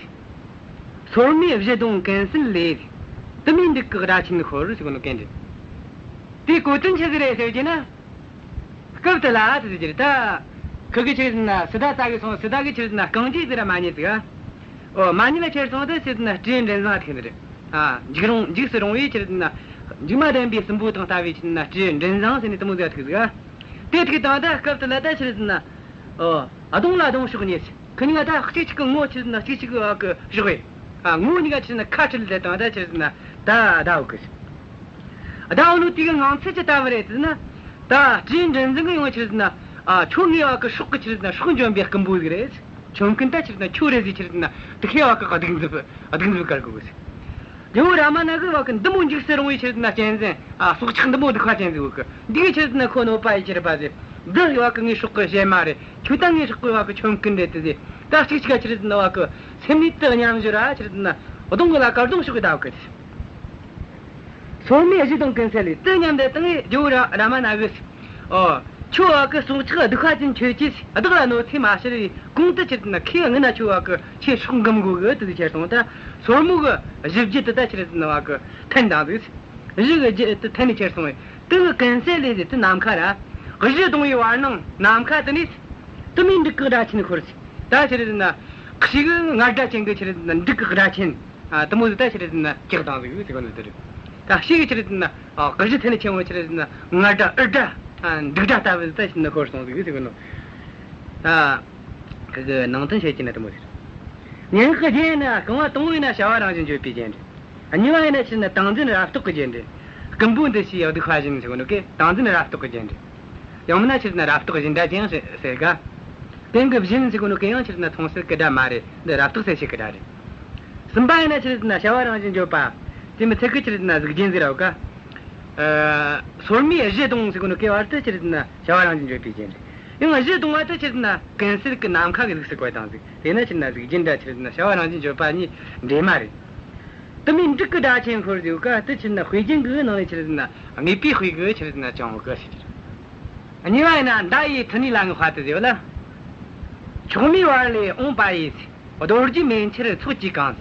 སོར་མོས་གཞུ་བརྡུང་ཀུན་གསལ་ལས། དུ་མའི་འབྲུག་གི་སྒྲ་ཆེན་ཤོར་ཟེར་གོ་ནོ་གན་རེད། དེའི་གོ་དོན་ཆི་ཟིག་རེད་ཟེར་རྒྱུ་ན། སྐབས་དེ་ལ་དེ་ཟེར་རྒྱུ་རེད་ད། ཁུ་གི་ཆི་རེད་ཟེར་ན་སི་ཏ་བཙལ་གི་སོང་། སི་ཏ་གི་ཆི་རེད་ཟེར་ན་རྐང་རྗེས་ཟིག་ར་མ་རྙེད་ཟིག། ཨོ། མ་རྙེད་ལ་ཁྱེར་སོང་དེ་ཆི་རེད་ཟེར་ན་སྤྲེའུ་མགྲིན་བཟང་ཐུག་ནི་རེད། ཨ། འཇིགས་རུང་འཇིགས་སུ་རུང་བའི་ཆི་རེད་ཟེར་ན་མཇུག་མ་ལྡན་པའི་སྲིན་པོ་དང་ལྟ་བུའི་ཆི་རེད་ཟེར་ན་སྤྲེའུ་མགྲིན་བཟང་ཟེར་ནི་དེ་མོ་ཟིག་ཐུག་ཟིག། དེ་ཐུག་བཏང་ད་སྐབས་དེ་ལ་ད་ཆི་རེད་ཟེར་ན། ཨོ། གདོང་ལ་གདོང་ཕྱོགས་ཉིད། ཁི་གཉིས་ཀ་ད་གཅིག་གཅིག་གི་ངོ་ཆི་རེད་ཟེར་ན་གཅིག་གཅིག་གི་བ་གི་ཕྱོགས་བས། ཨ། ངོ་གཉིས་ཀ་ཆི་རེད་ཟེར་ན་ཁ་བྲལ་ལས་བཏང་ད་ཆི་རེད་ཟེར་ན་ད་ད་བུ་གི། ཟླ་བོ་ལོ་དེ་གི་ངང་ཚུལ་ཅི་ལྟ་བུ་རེད་ཟེར་ན། ད་སྤྲེའུ་མགྲིན་བཟང་གི་ཡང་ཆི་རེད་ཟེར་ན། ཨ། ཁྱོད་ངའི་བ་གི་སྲོག་གི་ཆི་རེད་ཟེར་ན་སྲོག་འཇོམས་པའི་རྐུན་པོ་ཟིག་རེད། ཁྱོད་རྐུན་ད་ཆི་རེད་ཟེར་ན་ཁྱོད་རེད་ཟེར་ཆི་རེད་ཟེར་ན་དེ་ཁའི་བ་གི་གདུག་འཛུབ་གདུག་འཛུབ་བཀར་གོ་གི་ཟེར། ཇོ་བོ་རཱ་མ་ན་གི་བ་གི་འདི་མོ་འཇིགས་སུ་རུང་བའི་ཆི་རེད་ཟེར་ན་གཅན་གཟན། ཨ། སྲོག་ཆགས་འདི་མོ་གདུག་པ་ཅན་ཟིག་ཡོད་གི། འདི་གིས་ཆི་རེད་ཟེར་ན་ཁོ་གནོད་པ་ཡེ་རྒྱུ་རེད་པ་ཟེར། འདི་བ་གི་ངའི་སྲོག་གི་གཞན་མ་རེད། ཁྱོད་ད་ངའི་སྲོག་གི་བ་གི་ཁྱོད་རྐུན་རེད་དེ་ཟེར། ད་གཅིག་གཅིག་ག་ཆི་རེད་ཟེར་ན་བ་གི་སེམས་ནས་དེ་མཉམ་བཞག་ར་ཆི་རེད་ཟེར་ན་གདོང་གི་ལ་དཀར་གདོང་ཕྱོགས་གི་ད་བུ་གི། སོར་མོས་གཞུ་བརྡུང་ཀུན་གསལ་ལས། དེ་མཉམ་དུ་བཏང་ངས་ཇོ་བོ་རཱ་མ་ན་གིས། ཨོ། ཁྱོད་བ་གི་སྲོག་ཆགས་གདུག་པ་ཅན་ཁྱོད་ཀྱིས་བདག་ལ་གནོད་འཚེ་མ་བྱེད་པའི་གོང་དུ་ཆི་རེད་ཟེར་ན་ཁོའི་སྔུན་ན་ཁྱོད་བ་གི་ཁྱོད་སྲོག་འགུམ་དགོས་གི་དེ་ཟིག་ཁྱེར་སོང་ད། སོར་མོ་གི་གཞུ་རྒྱུད་དེ་ད་ཆི་རེད་ཟེར་ན་བ་གི་འཐེན་བཏང་ཟིག། གཞུ་གི་རྒྱུད་དེ་འཐེན་ནས་ཁྱེར་སོང་བས། དེ་གི་ཀུན་གསལ་ལས་ཟེར་དེ་ནམ་མཁའ་ར། གཞུ་བརྡུང་བའི་བར་སྣང་ནམ་མཁའ་དེ་ནས་དུ་མའི་འབྲུག་གི་སྒྲ་ཆེན་ཤོར་ཟིག། ད་ཆི་རེད་ཟེར་ན། གཅིག་གི་ངར་སྒྲ་ཅན་གི་ཆི་རེད་ཟེར་ན་འབྲུག་གི་སྒྲ་ཆེན། ཨ། དེ་མོ་ཟིག་ད་ཆི་རེད་ཟེར་ན་གྲགས་བཏང་ཟིག་ཟེར་གོ་ནོ་དེ་རེད། ད་གཅིག་གི་ཆི་རེད་ཟེར་ན། ཨ། གཞུ་འཐེན་ནས་ཁྱེར་སོང་བས་ཆི་རེད་ཟེར་ན་ངར་སྒྲ་འུར་སྒྲ། ཨ། འབྲུག་སྒྲ་ལྟ་བུ་ཟིག་ད་ཆི་རེད་ཟེར་ན་ཤོར་སོང་ཟིག་ཟེར་གོ་ནོ། ད་ཁི་གི་ནང་དོན་བཤད་རྒྱུ་ན་དེ་མོ་ཟིག། སྙན་ངག་གི་རྒྱན་ནི་རྐང་བ་དང་པོ་ཡིན་ན་བྱ་བ་རང་བཞིན་བརྗོད་པའི་རྒྱན་རེད། གཉིས་པ་ཡིན་ན་ཆི་རེད་ཟེར་ན་སྟངས་འཛིན་རབ་རྟོག་གི་རྒྱན་རེད། རྐུན་པོ་འདི་ཕྱིའི་གདུག་པ་བཞིན་ཟེར་གོ་ནོ་གན་སྟངས་འཛིན་རབ་རྟོག་གི་རྒྱན་རེད། ཡང་མིན་ན་ཆི་རེད་ཟེར་ན་རབ་རྟོག་བཞིན་སྒྲ་ཅན་ཟེར་ཟེར་ག། དེང་གི་བཞིན་ཟེར་གོ་ནོ་གན་ཡང་ཆི་རེད་ཟེར་ན་མཚུངས་གསལ་གི་སྒྲ་མ་རེད། འདི་རབ་རྟོག་གསལ་བྱེད་གི་སྒྲ་རེད། གསུམ་པ་ཡིན་ན་ཆི་རེད་ཟེར་ན་བྱ་བ་རང་བཞིན་བརྗོད་པ། དེ་མི་ཚད་གི་ཆི་རེད་ཟེར་ན་གཟུགས་རྒྱན་ཟེར་ར་བ་ག། ཨ། སོར་མོས་གཞུ་བརྡུང་ཟེར་གོ་ནོ་གན་བར་དུ་ཆི་རེད་ཟེར་ན་བྱ་བ་རང་བཞིན་བརྗོད་པའི་རྒྱན་རེད། ཡང་གཞུ་བརྡུང་བ་དེ་ཆི་རེད་ཟེར་ན་ཀུན་གསལ་གི་ནམ་མཁའ་གི་གཟུགས་སུ་བཀོད་བཏང་ཟིག། དེས་ན་ཆི་རེད་ཟེར་ན་གཟུགས་རྒྱན་ར་ཆི་རེད་ཟེར་ན་བྱ་བ་རང་བཞིན་བརྗོད་པ་གཉིས་འདྲེས་མ་རེད། དུ་མའི་འབྲུག་གི་སྒྲ་ཆེན་ཤོར་ཟེར་བ་ག་དེ་ཆི་རེད་ཟེར་ན་དཔེ་རྒྱན་གི་ནང་ནས་ཆི་རེད་ཟེར་ན་ངེས་པའི་དཔེ་གི་ཆི་རེད་ཟེར་ན་ཅང་བོ་གི་ཟེར་རྒྱུ་རེད། གཉིས་པ་ཡིན་ན་མདའ་ཡི་མཐུ་ནུས་ལ་བསྔགས་པ་དེ་ཟེར་བ་ལ། མཆོག་མའི་བར་ལས་འོངས་པ་ཡིས། རྡོ་རྗེ་མེ་ཆར་ཚོགས་ཀྱིས་གང་།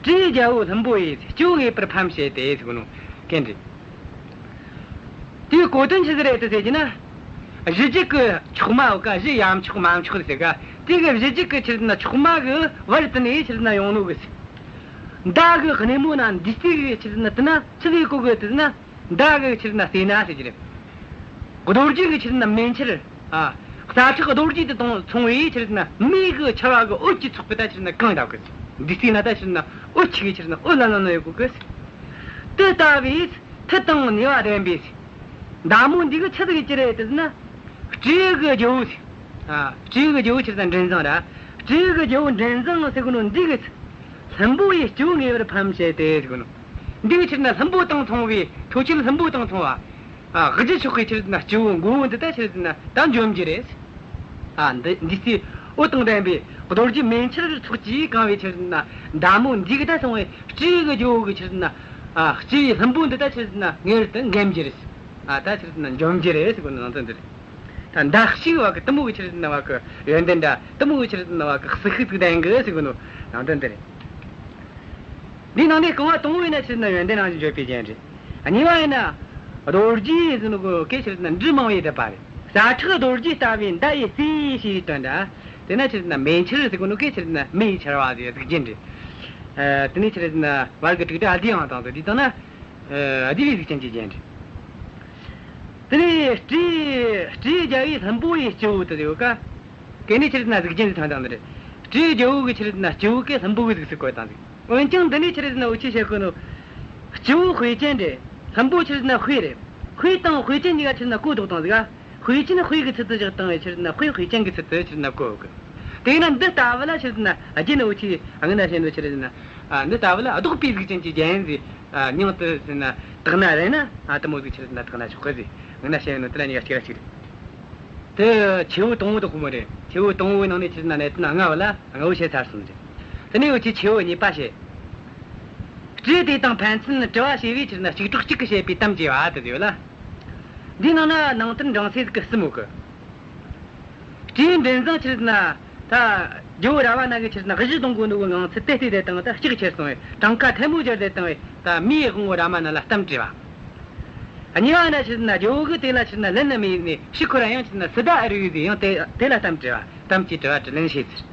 སྤྲེའུ་རྒྱལ་པོ་ལྷུན་པོ་ཡིས། སྐྱེ་བོ་ངེས་པར་ཕམ་བྱས་ཏེ་ཟེར་གོ་ནོ་གན་རེད། དེའི་གོ་དོན་ཆི་ཟིག་རེད་དེ་ཟེར་རྒྱུ་ན། གཞུ་རྒྱུད་གི་མཆོག་མ་བོ་ག། གཞུ་ཡ་མཆོག་མ་མཆོག་ཟེར་ག། དེ་གི་གཞུ་རྒྱུད་གི་ཆི་རེད་ཟེར་ན་མཆོག་མ་གི་བར་དེ་ནས་ཆི་རེད་ཟེར་ན་ཡོང་ནོ་གི། མདའ་གི་སྣེ་མོ་ན་འདི་སྟེ་གི་ཆི་རེད་ཟེར་ན་དེ་ན་ཆི་ཟིག་གོ་གི་དེ་ཟེར་ན། མདའ་གི་ཆི་རེད་ཟེར་ན་རྩེ་ན་ཟེར་རྒྱུ་རེད། རྡོ་རྗེ་གི་ཆི་རེད་ཟེར་ན་མེ་ཆར། ཨ། སྲ་མཁྲེགས་རྡོ་རྗེ་དེ་དང་མཚུངས་པའི་ཆི་རེད་ཟེར་ན་མེ་གི་ཆར་བ་གི་འོད་ཀྱིས་ཚོགས་པའི་ད་ཆི་རེད་ཟེར་ན་གང་ཡོད་གི། འདི་རྩེ་ན་ད་ཆི་རེད་ཟེར་ན་འོད་ཆེ་གི་ཆི་རེད་ཟེར་ན་འོད་ལ་ལ་ན་ཡོད་གོ་གི། དེ་ལྟ་བུའི་མཐུ་དང་ནུས་པ་ལྡན་པའི་མདའ་མོ་འདི་གིས་ཆི་ཟིག་གི་རེད་དེ་ཟེར་ན། སྤྲེའུ་གི་རྒྱལ་པོ། ཨ། སྤྲེའུ་གི་རྒྱལ་པོ་ཆི་རེད་ཟེར་ན་མགྲིན་བཟང་ར། སྤྲེའུ་གི་རྒྱལ་པོ་མགྲིན་བཟང་ཟེར་གོ་ནོ་འདི་གིས། ལྷུན་པོ་ཡིས་སྐྱེ་བོ་ངེས་པར་ཕམ་བྱས་ཏེ་ཟེར་གོ་ནོ། འདི་གི་ཆི་རེད་ཟེར་ན་ལྷུན་པོ་དང་མཚུངས་པའི། མཐོ་ཁྱད་ལྷུན་པོ་དང་མཚུངས་པ། ཨ། གཞི་ཕྱོགས་ཀྱི་ཆི་རེད་ཟེར་ན་སྐྱེ་བོ་མགོ་བོ་འདི་ད་ཆི་རེད་ཟེར་ན་ད་འཇོམས་རྒྱུ་རེད། ཨ། འདི་འདི་སྟེ་འོད་དང་ལྡན་པའི་རྡོ་རྗེ་མེ་ཆར་ཚོགས་ཀྱིས་གང་བའི་ཆི་རེད་ཟེར་ན་མདའ་མོ་འདི་གིས་ད་སོང་བའི་སྤྲེའུ་གི་རྒྱལ་པོ་གི་ཆི་རེད་ཟེར་ན། ཨ། སྤྱི་བོའི་ལྷུན་པོ་འདི་ད་ཆི་རེད་ཟེར་ན་ངེས་པར་དུ་འགེམས་རྒྱུ་རེད། ཨ། ད་ཆི་རེད་ཟེར་ན་འཇོམས་རྒྱུ་རེད་ཟེར་གོ་ནོ་ནང་དོན་འདི་རེད། ད་མདའ་གཅིག་བ་གི་དེ་མོ་གི་ཆི་རེད་ཟེར་ན་བ་གི་ཡོན་ཏན་འདྲ། དེ་མོ་གི་ཆི་རེད་ཟེར་ན་བ་གི་ཟིལ་ཤུགས་ཟིག་ལྡན་གི་ཟེར་གོ་ནོ་ནང་དོན་འདི་རེད། འདིའི་ནང་ནས་རྐང་བ་དང་པོ་ཡིན་ན་ཆི་ཟེར་ན་ཡོན་ཏན་རང་བཞིན་བརྗོད་པའི་རྒྱན་རེད། གཉིས་པ་ཡིན་ན། རྡོ་རྗེ་ཟེར་ནོ་གི་སྐད་ཆི་ཟེར་ན་འབྲུ་མང་བོའི་སྒྲུབ་པ་རེད། ཟ་ཁྲག་རྡོ་རྗེ་ལྟ་བུའི་མདའ་ཡི་རྩེ་ཞེས་དོན་འདྲ། དེ་ན་ཆི་ཟེར་ན་མེ་མཆེར་ཟེར་གོ་ནོ་སྐད་ཆི་ཟེར་ན་མེ་ཡི་མཆེར་བ་ཟེར་གཟུགས་ཅན་རེད། ཨ། དེ་ནས་ཆི་ཟེར་ན་བར་གྱི་དྲུག་སྒྲ་བསྡུས་ཡང་བཏང་དུ་འདི་དང་ན། ཨ། བསྡུས་པའི་གཟུགས་ཅན་གྱི་རྒྱན་རེད། དེ་ནས་སྤྲེའུ་སྤྲེའུ་རྒྱལ་བོའི་ལྷུན་པོ་ཡི་སྤྱི་བོ་དེ་ཡོད་ཀ། གན་ནས་ཆི་ཟེར་ན་གཟུགས་ཅན་ཟིག་ཐང་དང་ནི་རེད། སྤྲེའུ་རྒྱལ་བོ་གི་ཆི་ཟེར་ན་སྤྱི་བོ་གི་ལྷུན་པོ་གི་གཟུགས་སུ་བཀོད་བཏང་ཟིག་འོན་ཀྱང་འདི་ནས་ཆི་ཟེར་ན་འུ་ཆོས་བཤད་གོ་ནོ། སྤྱི་བོ་དཔེ་ཅན་རེད། ལྷུན་པོ་ཆི་ཟེར་ན་དཔེ་རེད། དཔེ་དང་དཔེ་ཅན་གཉིས་ཀ་ཆི་ཟེར་ན་གོ་ལྡོག་བཏང་ཟིག་ག། དཔེ་ཅན་དཔེ་གི་ཚུལ་དུ་བཞག་བཏང་བས་ཆི་ཟེར་ན་དཔེ་དཔེ་ཅན་གི་ཚུལ་དུ་ཆི་ཟེར་ན་གོ་གི། དེས་ན་འདི་ལྟ་བུ་ལ་ཆི་ཟེར་ན་རྒྱན་འུ་ཆོས་སྔོན་ན་བཤད་ནོ་ཆི་ཟེར་ན། ཨ། འདི་ལྟ་བུ་ལ་ལྡོག་པའི་གཟུགས་ཅན་གྱི་རྒྱན་ཟིག་ཨ། མྱིང་དུ་ཟེར་ན་བཏགས་ན་རེད་ན། ཨ། དེ་མོ་ཟིག་ཆི་ཟེར་ན་བཏགས་ན་ཆོག་གི་ཟེར། སྔོན་ན་བཤད་ནོ་དེ་ལ་གཉིས་ཀ་གཅིག་ར་གཅིག་རེད། དེ་ཆེ་བོ་དང་པོ་དེ་ཁོ་མོ་རེད། ཆེ་བོ་དང་པོའི་ནང་ནས་ཆི་ཟེར་ན་གནད་དོན་ལྔ་བ་ལ་ལྔ་བོ་བཤད་ཚར་སོང་ཟིག་དེ་ནས་འུ་ཆོས་ཆེ་བོ་གཉིས་པ་བཤད། སྤྲེའུ་དེ་དང་ཕན་ཚུན་དྲི་བ་བྱས་པས་ཆི་ཟེར་ན་གཅིག་གྲོགས་གཅིག་གིས་བྱས་པའི་གཏམ་བཅས་པ་དེ་ཡོད་ལ། འདིའི་ནང་ན་ནང་དོན་འབྲིང་ཚད་ཟིག་གི་གསུམ་ཡོད་གི། སྤྲེའུ་མགྲིན་བཟང་ཆི་ཟེར་ན། ད་རྒྱལ་བོ་རཱ་མ་ན་གི་ཆི་ཟེར་ན་གཞུ་གཏོང་གོ་ནོ་གི་ངང་ཚུལ་དེ་བལྟས་དེ་དང་ད་སྐྲག་ཁྱེར་སོང་བས་གྲངས་ཀ་ཐལ་མོ་སྦྱར་དེ་དང་བས་ད་མིའི་དབང་བོ་རཱ་མ་ན་ལ་གཏམ་དྲིས་པ། གཉིས་པ་ན་ཆི་ཟེར་ན་རྒྱལ་བོ་གིས་དེ་ལ་ཆི་ཟེར་ན་ལན་ནི་མི་ཡིན་ནས་ཕྱིར་ཁོ་རང་ཡང་ཆི་ཟེར་ན་སི་ཏཱ་ཨེ་རིག་ཟིག་ཡང་དེ་དེ་ལ་གཏམ་དྲིས་པ། གཏམ་གྱི་དྲི་བ་དྲི་ལན་བྱས་ཚུལ།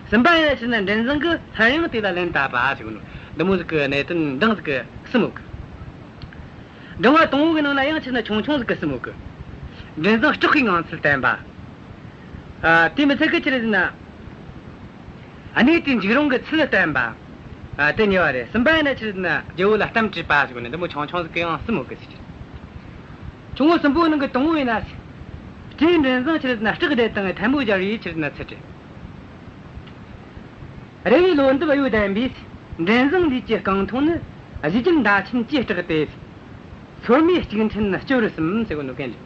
གསུམ་པ་ཡིན་ན་ཆི་ཟེར་ན་མགྲིན་བཟང་གིས་སླར་ཡང་དེ་ལ་ལན་བཏབ་པ་ཟེར་གོ་ནོ། འདི་མོ་ཟིག་གི་གནད་དོན་འབྲིང་ཟིག་གི་གསུམ་ཡོད་གི། འབྲིང་བ་དང་པོ་གི་ནང་ན་ཡང་ཆི་ཟེར་ན་ཆུང་ཆུང་ཟིག་གི་གསུམ་ཡོད་གི། མགྲིན་བཟང་སྐྲག་པའི་ངང་ཚུལ་བསྟན་པ། ཨ། དེ་མི་ཚད་གི་ཆི་ཟེར་ན། གནས་དེའི་འཇིགས་རུང་གི་ཚུལ་བསྟན་པ། ཨ། དེ་གཉིས་པ་རེད། གསུམ་པ་ཡིན་ན་ཆི་ཟེར་ན་རྒྱལ་བོ་ལ་གཏམ་དྲིས་པ་ཟེར་གོ་ནི་འདི་མོ་ཆུང་ཆུང་ཟིག་གི་ཡང་གསུམ་ཡོད་གི་ཟེར། ཆུང་ངུ་གསུམ་པོའི་ནང་གི་དང་པོ་ཡིན་ན། སྤྲེའུ་མགྲིན་བཟང་ཆི་ཟེར་ན་སྐྲག་དེ་དང་ཐལ་མོ་སྦྱར་བའི་ཆི་ཟེར་ན་ཚུལ་དྲི། རལ་བའི་ལོ་འདབ་གཡོ་ལྡན་པའི། མགྲིན་བཟང་ལུས་ཀྱི་རྐང་འཐུང་ནི། གཞུ་རྒྱལ་མདའ་ཆེན་གྱིས་སྐྲག་སྟེ། སོར་མོའི་ལྕུག་ཕྲན་སྤྱི་བོར་ཟུམ་ཟེར་གོ་ནོ་གན་རེད།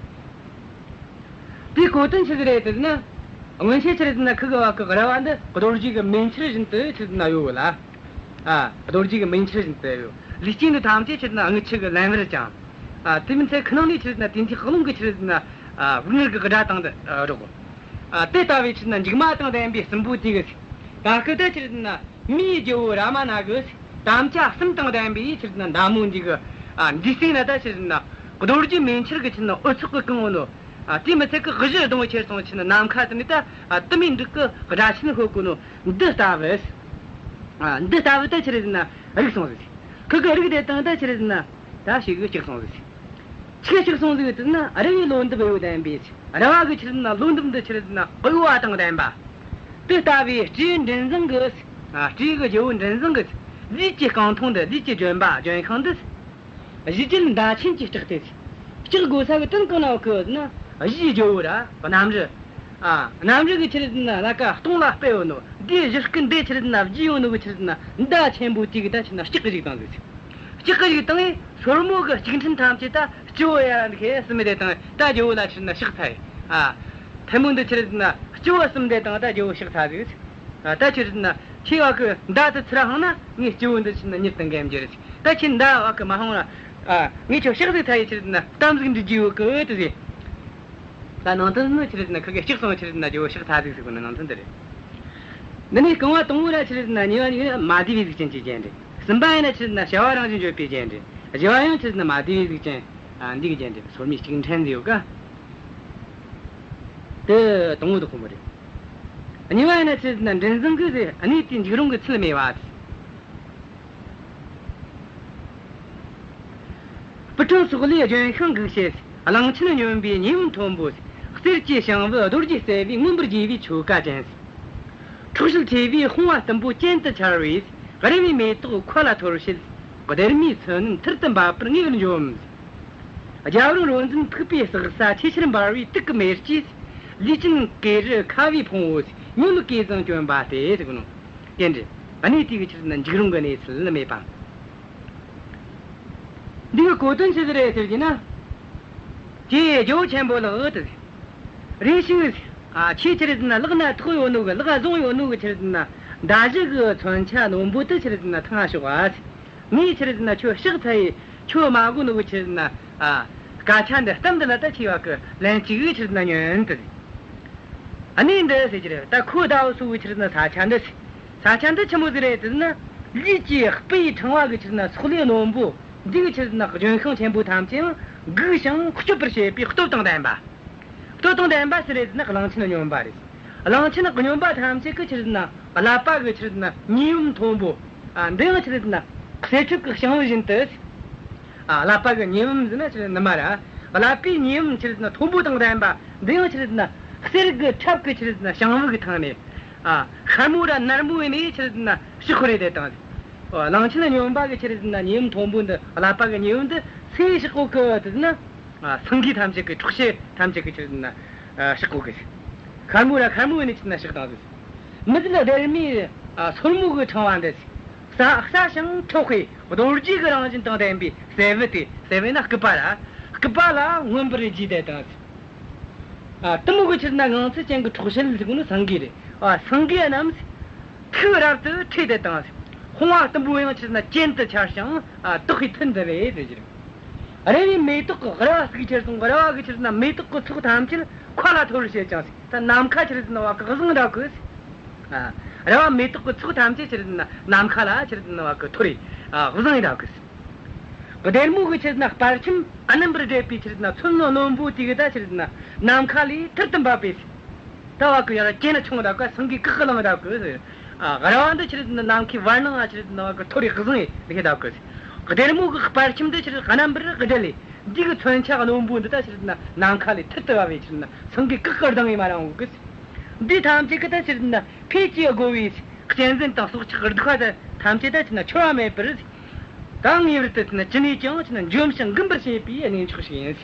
དེའི་གོ་དོན་ཆི་ཟིག་རེད་ཟེར་ན། སྔོན་ཆད་ཆི་ཟེར་ན་ཁུ་གི་བ་གི་རལ་བ་འདི་རྡོ་རྗེ་གི་མེ་མཆེར་བཞིན་དུ་ཆི་ཟེར་ན་ཡོད་ལ། ཨ། རྡོ་རྗེ་གི་མེ་མཆེར་བཞིན་དུ་ཡོད། ལུས་སྐྱེས་འདི་ཐམས་ཅད་ཆི་ཟེར་ན་རྔུལ་ཆུ་གིས་ལན་བར་ཀྱང་། ཨ། དེ་མིན་ཚེ་ཁུ་ནང་ནས་ཆི་ཟེར་ན་དེ་འདྲའི་རླུང་གི་ཆི་ཟེར་ན། ཨ། དབུགས་ངར་གི་སྒྲ་དང་དུ་སྒྲོག། ཨ། དེ་ལྟ་བུའི་ཆི་ཟེར་ན་མཇུག་མ་དང་ལྡན་པའི་སྲིན་པོ་དེ་གིས། ད་སྐབས་དེ་ཆི་ཟེར་ན་མིའི་རྒྱལ་བོ་རཱ་མ་ན་གིས་དམ་བཅའ་གསུམ་དང་ལྡན་པའི་ཆི་ཟེར་ན་མདའ་མོ་འདི་གི། ཨ། འདི་སྟེང་ན་ད་ཆི་ཟེར་ན་རྡོ་རྗེ་མེ་མཆེར་གི་ཆི་ཟེར་ན་འོད་ཚོགས་གིས་གང་བོ་ནོ། ཨ། དེ་མི་ཚད་གི་གཞུ་གདོང་ཁྱེར་སོང་ཆི་ཟེར་ན་ནམ་མཁའ་དེ་ནས་ད། ཨ། དུ་མའི་འབྲུག་གི་སྒྲ་ཆེན་ཤོད་གོ་ནོ་འདི་ལྟ་བུ། ཨ། འདི་ལྟ་བུ་ད་ཆི་ཟེར་ན་རིག་སོང་ཟིག་ཁུ་གི་རིག་དེ་དང་ད་ཆི་ཟེར་ན་ད་ཞེ་གི་སྐྲག་སོང་ཟིག་ཆི་སྐྲག་སོང་ཟིག་ཟེར་ན་རལ་བའི་ལོ་འདབ་གཡོ་ལྡན་པའི། རལ་བ་གི་ཆི་ཟེར་ན་ལོ་འདབ་འདི་ཆི་ཟེར་ན་གཡོ་བ་དང་ལྡན་པ། དེ་ལྟ་བུའི་སྤྲེའུ་མགྲིན་བཟང་གི། ཨ། སྤྲེའུ་གི་རྒྱལ་བོ་མགྲིན་བཟང་གི་ལུས་ཀྱི་རྐང་འཐུང་འདི། ལུས་ཀྱི་ལྗོན་པ་ལྗོན་ཤིང་འདི། གཞུ་རྒྱལ་མདའ་ཆེན་གྱིས་སྐྲག་སྟེ། སྐྲག་དགོས་ས་གི་དོན་གང་ན་ཡོད་གི་ཟེར་ན། གཞུའི་རྒྱལ་བོ་ར་གནམ་རུ། ཨ། གནམ་རུ་གི་ཆི་ཟེར་ན་ལ་ཀ་སྟོང་ལ་སྤེལ་ཡོད་ནོ། འདིའི་གཞུ་རྒྱལ་འདི་ཆི་ཟེར་ན་བརྒྱུས་ཡོད་ནོ་གི་ཆི་ཟེར་ན་མདའ་ཆེན་པོ་དེ་གིས་ད་ཆི་ཟེར་ན་སྐྲག་གི་བཅུག་བཏང་ཟིག་སྐྲག་གི་བཅུག་བཏང་ངས་སོར་མོ་གི་ལྕུག་ཕྲན་ཐམས་ཅད་ད་སྤྱི་བོ་ཡར་འཁྱེར་ཟིན་མི་དེ་དང་ད་རྒྱལ་བོ་ལ་ཆི་ཟེར་ན་གཤེགས་ཚར་ཡི། ཨ། ཐལ་མོ་འདི་ཆི་ཟེར་ན་སྤྱི་བོ་ཟུམ་དེ་དང་ད་རྒྱལ་བོ་གཤེགས་ཚར་ཟིག་ཨ། ད་ཆི་ཟེར་ན་ཁྱེད་བ་གི་མདའ་དེ་ཚུར་འཕངས་ན་ངས་སྤྱི་བོ་འདི་ཆི་ཟེར་ན་མྱུར་དུ་འགེམས་རྒྱུ་རེད། ད་ཁྱེད་མདའ་བ་གི་མ་འཕངས་ན། ཨ། ངས་ཁྱོད་གཤེགས་ཟིག་ཚར་ཡི་ཆི་ཟེར་ན་གཏམ་ཟིག་འདྲི་རྒྱུ་ཡོད་གི་དེ་ཟེར། ད་ནང་དོན་ནི་ཆི་ཟེར་ན་ཁུ་གེ་གཤེགས་སོང་ཆི་ཟེར་ན་རྒྱལ་བོ་གཤེགས་ཚར་ཟིག་ཟེར་གོ་ནི་ནང་དོན་དེ་རེད། འདི་ནས་རྐང་བ་དང་པོ་ར་ཆི་ཟེར་ན་གཉིས་པ་གཉིས་པ་མ་བསྡུས་པའི་གཟུགས་ཅན་གྱི་རྒྱན་རེད། གསུམ་པ་ཡིན་ན་ཆི་ཟེར་ན་བྱ་བ་རང་བཞིན་བརྗོད་པའི་རྒྱན་རེད། བཞི་བ་ཡང་ཆི་ཟེར་ན་མ་བསྡུས་པའི་གཟུགས་ཅན། ཨ། འདི་གི་རྒྱན་རེད། སོར་མོའི་ལྕུག་ཕྲན་ཟེར་ཡོད་ཀ་དེ་དང་པོ་དེ་ཁོ་མོ་རེད། གཉིས་པ་ཡིན་ན་ཆི་ཟེར་ན་མགྲིན་བཟང་གི་ཟེར་གནས་དེའི་འཇིགས་རུང་གི་ཚུལ་སྨྲས་པ། སྤུ་ཕྲེང་སོག་ལེའི་ལྗོན་ཤིང་འགུགས་བྱེད། གླང་ཆེན་སྨྱོན་པའི་ཉེ་བའི་མཐོན་པོ། གསེར་གྱི་ཞིང་བུ་རྡོ་རྗེ་རྩེ་བའི་མངོན་པར་རྒྱས་པའི་ཆོ་ག་ཅན། འཕྲོག་བྱེད་ཆེ་བའི་དཔུང་བ་གཏུམ་པོ་གྱེན་དུ་འཕྱར་བས། རལ་བའི་མེ་ཏོག་མཁའ་ལ་འཐོར་བྱེད། སྡེར་མོའི་མཚོན་རྣོན་ཐུར་དུ་འབབ་པར་ངེས་པར་འཇོམས། རྒྱལ་བུ་རོ་འཛིན་ཐུག་པའི་ཟག་ས་ཆེས་ཆེར་འབར་བའི་དུག་གི་མེ་ལྕེས། ལུས་ཅན་ཀེང་རུས་ཁ་བའི་ཕུང་བོ། ཉོན་མོངས་གོས་བཟང་གྱོན་པ་སྟེ་ཟེར་གོ་ནོ། རྒྱན་རེད། གནས་དེ་གི་ཆི་ཟེར་ན་འཇིགས་རུང་གི་གནས་ཚུལ་སྨྲས་པ། འདི་གི་གོ་དོན་ཆི་ཟིག་རེད་ཟེར་གྱི་ན། ཀྱེ་རྒྱལ་བོ་ཆེན་པོ་ལགས་དེ། རེ་ཞིག་ཨ། ཁྱེད་ཆི་ཟེར་ན་ལག་ན་ཐོགས་ཡོད་ནོ་གི་ལག་བཟུང་ཡོད་ནོ་གི་ཆི་ཟེར་ན་མདའ་གཞུ་གི་མཚོན་ཆ་རྣོན་པོ་དེ་ཆི་ཟེར་ན་ཐང་ང་ཞོག་ཨ། ངས་ཆི་ཟེར་ན་ཁྱོད་གཤེགས་ཚར་ཡི། ཁྱོད་མ་གོ་ནོ་གི་ཆི་ཟེར་ན། ཨ། སྐད་ཆ་འདི་གཏམ་འདི་ལ་ད་ཆེ་བ་གི་ལན་གཅིག་གི་ཆི་ཟེར་ན་ཉོན་དེ། གནས་འདི་ཟེར་གྱི་རེད། ད་ཁོ་ཟླ་བ་སོ་བའི་ཆི་ཟེར་ན་ས་ཆ་འདི། ས་ཆ་འདི་ཆི་མོ་ཟིག་རེད་ཟེར་ན། ལུས་ཀྱི་སྤུ་ཡི་ཕྲེང་བ་གི་ཆི་ཟེར་ན་སོག་ལེ་རྣོན་པོ་འདི་གི་ཆི་ཟེར་ན་ལྗོན་ཤིང་ཆེན་པོ་ཐམས་ཅད་འགུགས་ཤིང་གཅོད་པར་བྱེད་པའི་སྟོབས་དང་ལྡན་པ། སྟོབས་དང་ལྡན་པ་སུ་རེད་ཟེར་ན་གླང་ཆེན་སྨྱོན་པ་རེད། གླང་ཆེན་སྨྱོན་པ་ཐམས་ཅད་ཀྱི་ཆི་ཟེར་ན་ཀླད་པ་གི་ཆི་ཟེར་ན་ཉེ་བུམ་མཐོན་པོ། ཨ། འདི་ཡང་ཆི་ཟེར་ན་གསེར་ཁྲབ་ཀྱི་བྱང་བུ་བཞིན་དུ། ཨ། ཀླད་པ་གི་ཉེ་བུམ་ཟེར་ན་ཆི་ཟེར་ན་ནུ་མ་ར། ཀླད་པའི་ཉེ་བུམ་ཆི་ཟེར་ན་མཐོན་པོ་དང་ལྡན་པ། འདི་ཡང་ཆི་ཟེར་ན་གསེར་གྱི་ཁྲབ་ཀྱི་ཆི་ཟེར་ན་བྱང་བུ་གི་ཐང་ནས། ཨ། ཤར་མོ་ར་ནར་མོ་ཡིན་ནས་ཆི་ཟེར་ན་ཕྱག་ཁོ་རེ་དེ་དང་། ཨ། གླང་ཆེན་སྨྱོན་པ་གི་ཆི་ཟེར་ན་ཉེ་བུམ་མཐོན་པོ་འདི། ཀླད་པ་གི་ཉེ་བུམ་འདི་སུའི་ཕྱག་གོ་གི་དེ་ཟེར་ན། ཨ། སེང་གེ་ཐམས་ཅད་ཀྱི། འཕྲོག་བྱེད་ཐམས་ཅད་ཀྱི་ཆི་ཟེར་ན། ཨ། ཕྱག་གོ་གི། ཤར་མོ་ར་ཤར་མོ་ཡིན་ནས་ཆི་ཟེར་ན་ཕྱག་བཏང་ཟིག། མི་ཟད་སྡེར་མོའི། ཨ། སོར་མོ་གི་ཕྲེང་བ་འདི། སྲ་སྲ་ཞིང་མཁྲེགས་པའི་རྡོ་རྗེ་གི་རང་བཞིན་དང་ལྡན་པའི་སྲད་བུ་དེ། སྲད་བུ་ན་སྐུད་པ་ར། སྐུད་པ་ལ་མངོན་པར་བརྒྱུས་ཏེ་དང་། ཨ། གཏུམ་མོ་གི་ཆི་ཟེར་ན་ངང་ཚུལ་ཅན་གྱི་འཕྲོག་བྱེད་ཟེར་གོ་ནི་སེང་གེ་རེད། ཨ། སེང་གེ་རྣམས་ཐུགས་རབ་ཏུ་ཁྲོས་ཏེ་དང་། དཔུང་བ་གཏུམ་པོ་ཡང་ཆི་ཟེར་ན་གྱེན་དུ་འཕྱར་ཞིང་། ཨ། དོག་གི་ཐུར་འདི་རེད་ཟེར་གྱི་རེད། རལ་བའི་མེ་ཏོག་གི་ར་བ་ཟིག་ཁྱེར་སོང་། ར་བ་གི་ཆི་ཟེར་ན་མེ་ཏོག་གི་ཚོགས་ཐམས་ཅད་མཁའ་ལ་འཐོར་བར་བྱེད་ཅིང་། ད་ནམ་མཁའ་ཆི་ཟེར་ན་བ་གི་བཟང་འདྲ་གི། ཨ། རལ་བ་མེ་ཏོག་གི་ཚོགས་ཐམས་ཅད་ཆི་ཟེར་ན་ནམ་མཁའ་ལ་ཆི་ཟེར་ན་བ་གི་འཐོར་རེ། ཨ། བཟང་ཡི་འདྲ་གི། སྡེར་མོ་གི་ཆི་ཟེར་ན་སྤར་ཁྱིམ་རྣམ་པར་སྦྲེལ་པའི་ཆི་ཟེར་ན་མཚོན་རྣོན་པོ་དེ་གི་ད་ཆི་ཟེར་ན་ནམ་མཁའ་ལས་ཐུར་དུ་འབབ་པས། ད་བ་གི་ཡར་གྱེན་ན་མཆོངས་འདྲ་གི། སེང་གེ་གིག་གི་ལངས་འདྲ་གི། ཨ། རལ་བ་འདི་ཆི་ཟེར་ན་ནམ་མཁའི་བར་སྣང་ང་ཆི་ཟེར་ན་བ་གི་འཐོར་རེ་བཟང་ཡི་འདི་གི་འདྲ་གི། སྡེར་མོ་གི་སྤར་ཁྱིམ་འདི་ཆི་ཟེར་རྣམ་པར་སྦྲེལ་ལེ། འདི་གི་མཚོན་ཆ་རྣོན་པོ་འདི་ད་ཆི་ཟེར་ན་ནམ་མཁའ་ལས་ཐུར་དུ་བབས་པས་ཆི་ཟེར་ན་སེང་གེ་གིག་གི་ལྡང་ཡི་མ་རང་བོ་གི། འདི་ཐམས་ཅད་ཀྱི་ད་ཆི་ཟེར་ན་ཕས་ཀྱི་བསྒོ་བའི་གཅན་གཟན་དང་སྲོག་ཆགས་སྡུག་པ་ཐམས་ཅད་ད་ཆི་ཟེར་ན་འཆོར་བ་མེད་པར། ད་ངེས་པར་དུ་ཆི་ཟེར་ན་ཅི་ནས་ཀྱང་ཆི་ཟེར་ན་འཇོམས་ཤིང་འགུམ་པར་བྱེད་པའི་གནས་མཆོག་ཞིག་ཡིན།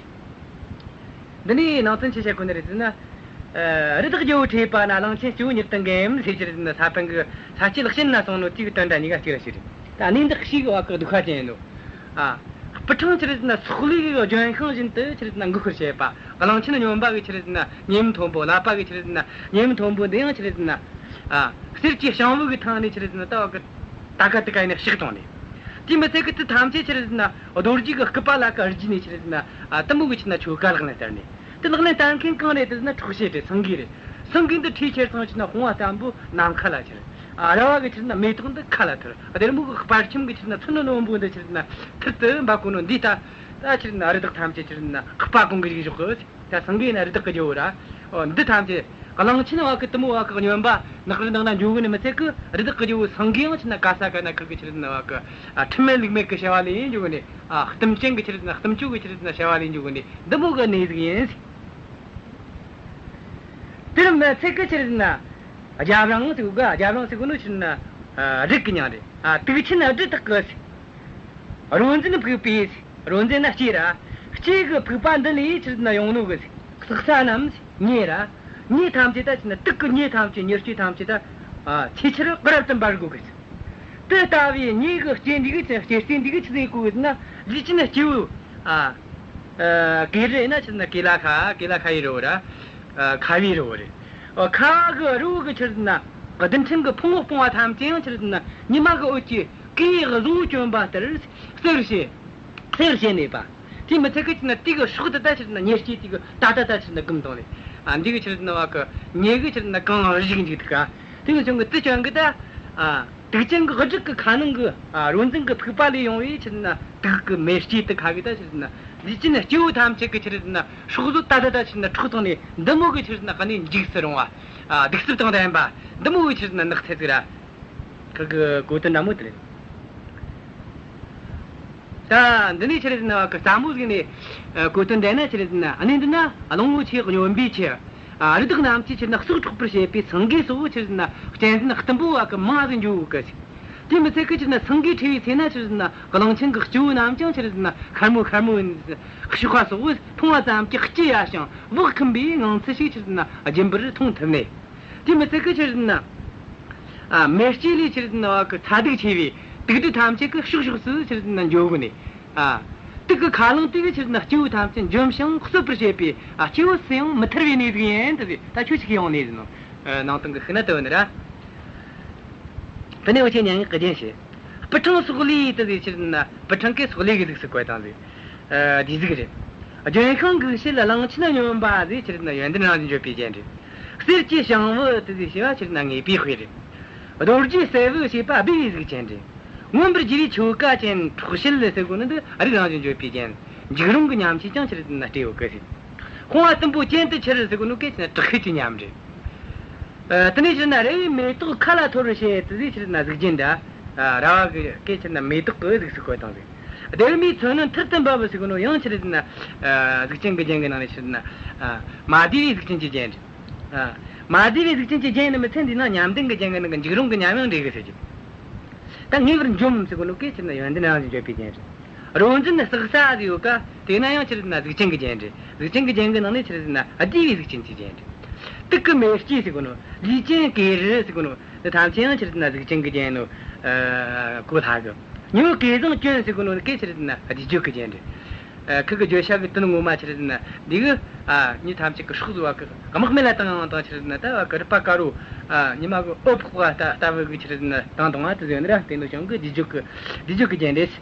འདི་ནས་ནང་དོན་ཆི་བཤད་གོ་ནི་རེད་ཟེར་ན། ཨ། རི་དྭགས་རྒྱལ་པོ་ཁྲོས་པ་ན། གླང་ཆེན་སྐྱེ་བོ་མྱུར་དུ་འགེམས་ཟེར་གྱི་རེད་ཟེར་ན། ས་པཎ་གྱི་ས་སྐྱ་ལེགས་བཤད་ན་གསུངས་ནོ་དེ་གི་དོན་དག་གཉིས་ཀ་གཅིག་ར་ཞིག་རེད། ད་གནས་འདི་ཞིག་བ་གི་སྡུག་པ་ཅན་ཡིན་ནོ། ཨ། སྤུ་ཕྲེང་ཆི་ཟེར་ན་སོག་ལེ་གི་ལྗོན་ཤིང་བཞིན་དུ་ཆི་ཟེར་ན་འགུག་པར་བྱེད་པ། གླང་ཆེན་སྨྱོན་པ་གི་ཆི་ཟེར་ན་ཉེ་བུམ་མཐོན་པོ། ཀླད་པ་གི་ཆི་ཟེར་ན་ཉེ་བུམ་མཐོན་པོ་འདི་ཡང་ཆི་ཟེར་ན། ཨ། གསེར་གྱི་བྱང་བུ་གི་ཐང་ནས་ཆི་ཟེར་ན་ད་བ་གི་ད་ག་དེ་ག་ཡིན་ན་ཕྱག་བཏང་ནས། དེ་མི་ཚད་གི་དེ་ཐམས་ཅད་ཆི་ཟེར་ན་རྡོ་རྗེ་གི་སྐུད་པ་ལ་ག་བརྒྱུས་ནས་ཆི་ཟེར་ན། ཨ། གཏུམ་མོ་གི་ཆི་ཟེར་ན་ཆོ་ག་ལག་ལེན་བསྟར་ནས། དེ་ལག་ལེན་བསྟར་མཁན་གང་རེད་ཟེར་ན་འཕྲོག་བྱེད་དེ་སེང་གེ་རེད། སེང་གེ་འདི་ཁྲོས་ཁྱེར་སོང་ཆི་ཟེར་ན་དཔུང་བ་གཏུམ་པོ་ནམ་མཁའ་ལ་ཁྱེར། ཨ། རལ་བ་གི་ཆི་ཟེར་ན་མེ་ཏོག་འདི་མཁའ་ལ་འཐོར། སྡེར་མོ་གི་སྤར་ཁྱིམ་གི་ཆི་ཟེར་ན་མཚོན་རྣོན་པོ་འདི་ཆི་ཟེར་ན་ཐུར་དུ་འབབ་གོ་ནོ་འདི་ལྟ། ད་ཆི་ཟེར་ན་རི་དྭགས་ཐམས་ཅད་ཆི་ཟེར་ན་ཁ་པ་གོང་གི་རིགས་ཞོག་གི། ད་སེང་གེ་ན་རི་དྭགས་ཀྱི་རྒྱལ་པོ་ར། འོ། འདི་ཐམས་ཅད། གླང་ཆེན་བ་གི་གཏུམ་མོ་བ་གི་སྨྱོན་པ་ནགས་རི་ནང་ན་འགྱོ་གི་ནི་མི་ཚད་གི། རི་དྭགས་ཀྱི་རྒྱལ་པོ་སེང་གེ་ཡང་ཆི་ཟེར་ན་ག་ས་ག་ན་ཁུར་གི་ཆི་ཟེར་ན་བ་གི། ཨ། ཁྲིམས་མེད་ལུགས་མེད་གི་བྱ་བ་ལས་ཡིན་འགྱོ་གི་ནི། ཨ། གཏུམ་ཅན་གི་ཆི་ཟེར་ན་གཏུམ་སྤྱོད་གི་ཆི་ཟེར་ན་བྱ་བ་ལས་འགྱོ་གི་ནི་འདི་མོ་གི་གནས་ཟིག་ཡིན། དེར་མི་ཚད་གི་ཆི་ཟེར་ན། རྒྱབ་རིང་ཟེར་གོ་གི། རྒྱབ་རིང་ཟེར་གོ་ནོ་ཆི་ཟེར་ན། ཨ། རིགས་ཀྱི་མྱིང་རེད། ཨ། དུག་ཆེན་སྦྲུལ་དག་གི། རོ་འཛིན་ཕུག་པའི། རོ་འཛིན་ན་ལྕེ་ར། ལྕེ་གི་ཕུག་པ་འདི་ལས་ཆི་ཟེར་ན་ཡོང་ནོ་གི། སྲེག་ཟ་རྣམས་མྱེ་ར། མྱེ་ཐམས་ཅད་ད་ཆི་ཟེར་ན། དུག་གི་མྱེ་ཐམས་ཅད། མྱེ་ལྕེ་ཐམས་ཅད་ད། ཨ། ཆེས་ཆེར་རབ་ཏུ་འབར་གོ་གི། དེ་ལྟ་བུའི་མྱེ་གི་ལྕེ་འདི་གིས་ཆི། ལྕེ་རྩེ་འདི་གིས་ཆི་ཟེར་གོ་གི་ཟེར་ན། ལུས་ཅན་སྐྱེ་བོ། ཨ། ཨ། གོས་རུ་ཡིན་ན་ཆི་ཟེར་ན་གོས་ལ་ཁ། གོས་ལ་ཁ་ཡི་རི་བོ་ར། ཨ། ཁ་བའི་རི་བོ་རེད། ཨ། ཁ་བ་གི་རི་བོ་གི་ཆི་ཟེར་ན་རྡུལ་ཕྲན་གི་ཕུང་པོ་སྤུངས་པ་ཐམས་ཅད་ཡང་ཆི་ཟེར་ན་ཉི་མ་གི་འོད་ཀྱིས་གོས་བཟང་པོ་གྱོན་པ་ལྟར་གསལ་བར་བྱེད། གསལ་བར་བྱེད་ནུས་པ། དེ་མི་ཚད་གི་ཆི་ཟེར་ན་དེ་གི་སྲོག་དེ་ད་ཆི་ཟེར་ན་མྱེ་ལྕེ་དེ་གིས་ད་ད་ད་ཆི་ཟེར་ན་སྐམ་བཏང་ནས། ཨ། འདི་གི་ཆི་ཟེར་ན་བ་གི་མྱེ་གིས་ཆི་ཟེར་ན་གང་བཞུགས་འཇུག་འདུག་ག། དེ་གི་ཅང་གི་དེ་ཅང་གི་ད། ཨ། དུག་ཅན་གི་སྦྲུལ་གི་ཁ་ནང་གི། ཨ། རོ་འཛིན་གི་ཕུག་པ་ལས་ཡོང་བའི་ཆི་ཟེར་ན་དུག་གི་མེ་ལྕེ་དེ་ཁ་གི་ད་ཆི་ཟེར་ན་ལུས་ཅན་སྐྱེ་བོ་ཐམས་ཅད་གི་ཆི་ཟེར་ན་སྲོག་བཟོ་ད་ད་ད་ཆི་ཟེར་ན་འཕྲོག་བཏང་ནས། འདི་མོ་གི་ཆི་ཟེར་ན་གནས་འཇིགས་སུ་རུང་བ། ཨ། གདུག་རྩུབ་དང་ལྡན་པ། འདི་མོ་གི་ཆི་ཟེར་ན་ནགས་ཚལ་ཟིག་ར། ཁུ་གི་གོ་དོན་འདྲ་མོ་དེ་རེད། ད་འདི་ནས་ཆི་ཟེར་ན་བ་གི་སླ་མོ་ཟིག་ནས། ཨ། གོ་དོན་འདྲ་ན་ཆི་ཟེར་ན། ཨ་ནི་འདི་ན་གླང་པོ་ཆེ་སྨྱོན་པའི་ཆེད། ཨ། རི་དྭགས་རྣམས་ཀྱིས་ཆི་ཟེར་ན་སྲོག་འཕྲོག་པར་བྱེད་པའི་སེང་གེ་སོགས་ཆི་ཟེར་ན་གཅན་གཟན་གཏུམ་པོ་བ་གི་མང་ཟིག་འགྱོ་གི། དེ་མི་ཚད་གི་ཆི་ཟེར་ན་སེང་གེ་ཁྲོས་པའི་ཚེ་ན་ཆི་ཟེར་ན་གླང་ཆེན་གི་སྐྱེ་བོ་རྣམས་ཀྱང་ཆི་ཟེར་ན་ཤར་མོ་ཤར་མོ་ཡིན། གཤོག་པ་སོགས་མཐོང་བ་ཙམ་གྱིས་སྐྱི་གཡའ་ཞིང་བག་འཁུམས་པའི་ངང་ཚུལ་ཞིག་ཆི་ཟེར་ན་རྒྱུན་པར་མཐོང་ཐུབ་ནས། དེ་མི་ཚད་གི་ཆི་ཟེར་ན། ཨ། མེ་ལྕེ་ལས་ཆི་ཟེར་ན་བ་གི་ཚ་གདུག་ཆེ་བའི་དུག་སྦྲུལ་ཐམས་ཅད་གི་ཕྱོགས་ཕྱོགས་སུ་ཆི་ཟེར་ན་འགྱོ་གོ་ནས། ཨ། དུག་གི་ཁ་རླངས་དེ་གིས་ཆི་ཟེར་ན་སྐྱེ་བོ་ཐམས་ཅད་འཇོམས་ཤིང་གསོད་པར་བྱེད་པའི། ཨ། སྐྱེ་བོ་སུ་ཡང་མི་ཐར་བའི་གནས་ཟིག་ཡིན། དེ་ད་ཁྱོད་ཆི་གི་ཡོང་ནས་ཟེར་ནོ། ཨ། ནང་དོན་གི་ཤུགས་ན་དོན་ནི་ར། དེ་ནས་འུ་ཆོས་སྙན་ངག་གི་རྒྱན་བཤད། སྤུ་ཕྲེང་སོག་ལེ་དེ་ཟེར་ཆི་ཟེར་ན་སྤུ་ཕྲེང་གི་སོག་ལེ་གི་གཟུགས་སུ་བཀོད་བཏང་ཟིག། ཨ། དེ་ཟིག་རེད། ལྗོན་ཤིང་འགུགས་བྱེད་གླང་ཆེན་སྨྱོན་པ་ཟེར་ཆི་ཟེར་ན་ཡོན་ཏན་རང་བཞིན་བརྗོད་པའི་རྒྱན་རེད། གསེར་གྱི་བྱང་བུ་དེ་ཟེར་བྱ་བ་ཆི་ཟེར་ན་ངེས་པའི་དཔེ་རེད། རྡོ་རྗེ་སྲད་བུ་ཞེས་པ་སྦས་པའི་གཟུགས་ཅན་རེད། མངོན་པར་རྒྱུ་བའི་ཆོ་ག་ཅན་འཕྲོག་བྱེད་ཟེར་གོ་ནོ་འདི་རིགས་རང་བཞིན་བརྗོད་པའི་རྒྱན། འཇིགས་རུང་གི་ཉམས་ཀྱིས་ཀྱང་ཆི་རེད་ཟེར་ན་སྤྲས་ཡོད་གི་ཟེར། སྤོང་བ་གཏུམ་པོ་ཅན་དུ་འཁྱེར་ཟེར་གོ་ནོ་གན་ཆི་རེད་ན་དྲག་ཤུལ་གྱི་ཉམས་རེད། ཨ། དེ་ནས་ཆི་རེད་ན་རལ་བའི་མེ་ཏོག་མཁའ་ལ་འཐོར་བར་བྱེད་དེ་ཟེར་ཆི་རེད་ན་གཟུགས་ཅན་འདྲ། ཨ། རལ་བ་གི་གན་ཆི་རེད་ན་མེ་ཏོག་གི་གཟུགས་སུ་བཀོད་བཏང་ཟིག། སྡེར་མོའི་མཚོན་རྣོན་ཐུར་དུ་འབབ་ཟེར་གོ་ནོ་ཡང་ཆི་རེད་ཟེར་ན། ཨ། གཟུགས་ཅན་གྱི་རྒྱན་གྱི་ནང་ནས་ཆི་རེད་ན། ཨ། མ་བསྡུས་པའི་གཟུགས་ཅན་གྱི་རྒྱན་རེད། ཨ། མ་བསྡུས་པའི་གཟུགས་ཅན་གྱི་རྒྱན་ནི་མི་ཚད་འདི་ན་ཉམས་ལྡན་གྱི་རྒྱན་གྱི་ནང་གི་འཇིགས་རུང་གི་ཉམས་ཡང་འདྲེས་གི་ཟེར་གི། ད་ངེས་པར་འཇོམས་ཟེར་གོ་ནོ་གན་ཆི་རེད་ན་ཡོན་ཏན་རང་བཞིན་བརྗོད་པའི་རྒྱན་རེད། རོ་འཛིན་ནི་བསྲེག་ཟ་ཟེར་ཡོད་ཀ། དེ་ན་ཡང་ཆི་རེད་ན་གཟུགས་ཅན་གྱི་རྒྱན་རེད། གཟུགས་ཅན་གྱི་རྒྱན་གྱི་ནང་ནས་ཆི་རེད་ན་བསྡུས་པའི་གཟུགས་ཅན་གྱི་རྒྱན་རེད། དུག་གི་མེ་ལྕེ་ཟེར་གོ་ནོ། ལུས་ཅན་གོས་རུ་ཟེར་གོ་ནོ། འདི་ཐམས་ཅད་ཡང་ཆི་རེད་ན་གཟུགས་ཅན་གྱི་རྒྱན་ནོ། ཨ། གོ་སླ་གི། མྱོས་གོས་བཟང་གྱོན་ཟེར་གོ་ནོ་གན་ཆི་རེད་ན་བསྡུས་བརྗོད་ཀྱི་རྒྱན་རེད། ཨ། ཁུ་གི་བརྗོད་བྱ་གི་དོན་ངོ་མ་ཆི་རེད་ན་འདི་གི། ཨ། མྱི་ཐམས་ཅད་ཀྱི་སྲོག་ཟོ་བ་གི་དམག་མེ་ལ་བཏང་ཡང་བཏང་ཆི་རེད་ན་ད་བ་གི་རུས་པ་དཀར་རོ། ཨ། ཉི་མ་གི་འོད་ཕོག་པ་ལྟ་ལྟ་བུ་གི་ཆི་རེད་ན་བཏང་བཏང་བ་དེ་ཟེར་ནི་ར། དེ་ནོ་ཅང་གི་བསྡུས་བརྗོད་ཀྱི་བསྡུས་བརྗོད་ཀྱི་རྒྱན་རེད།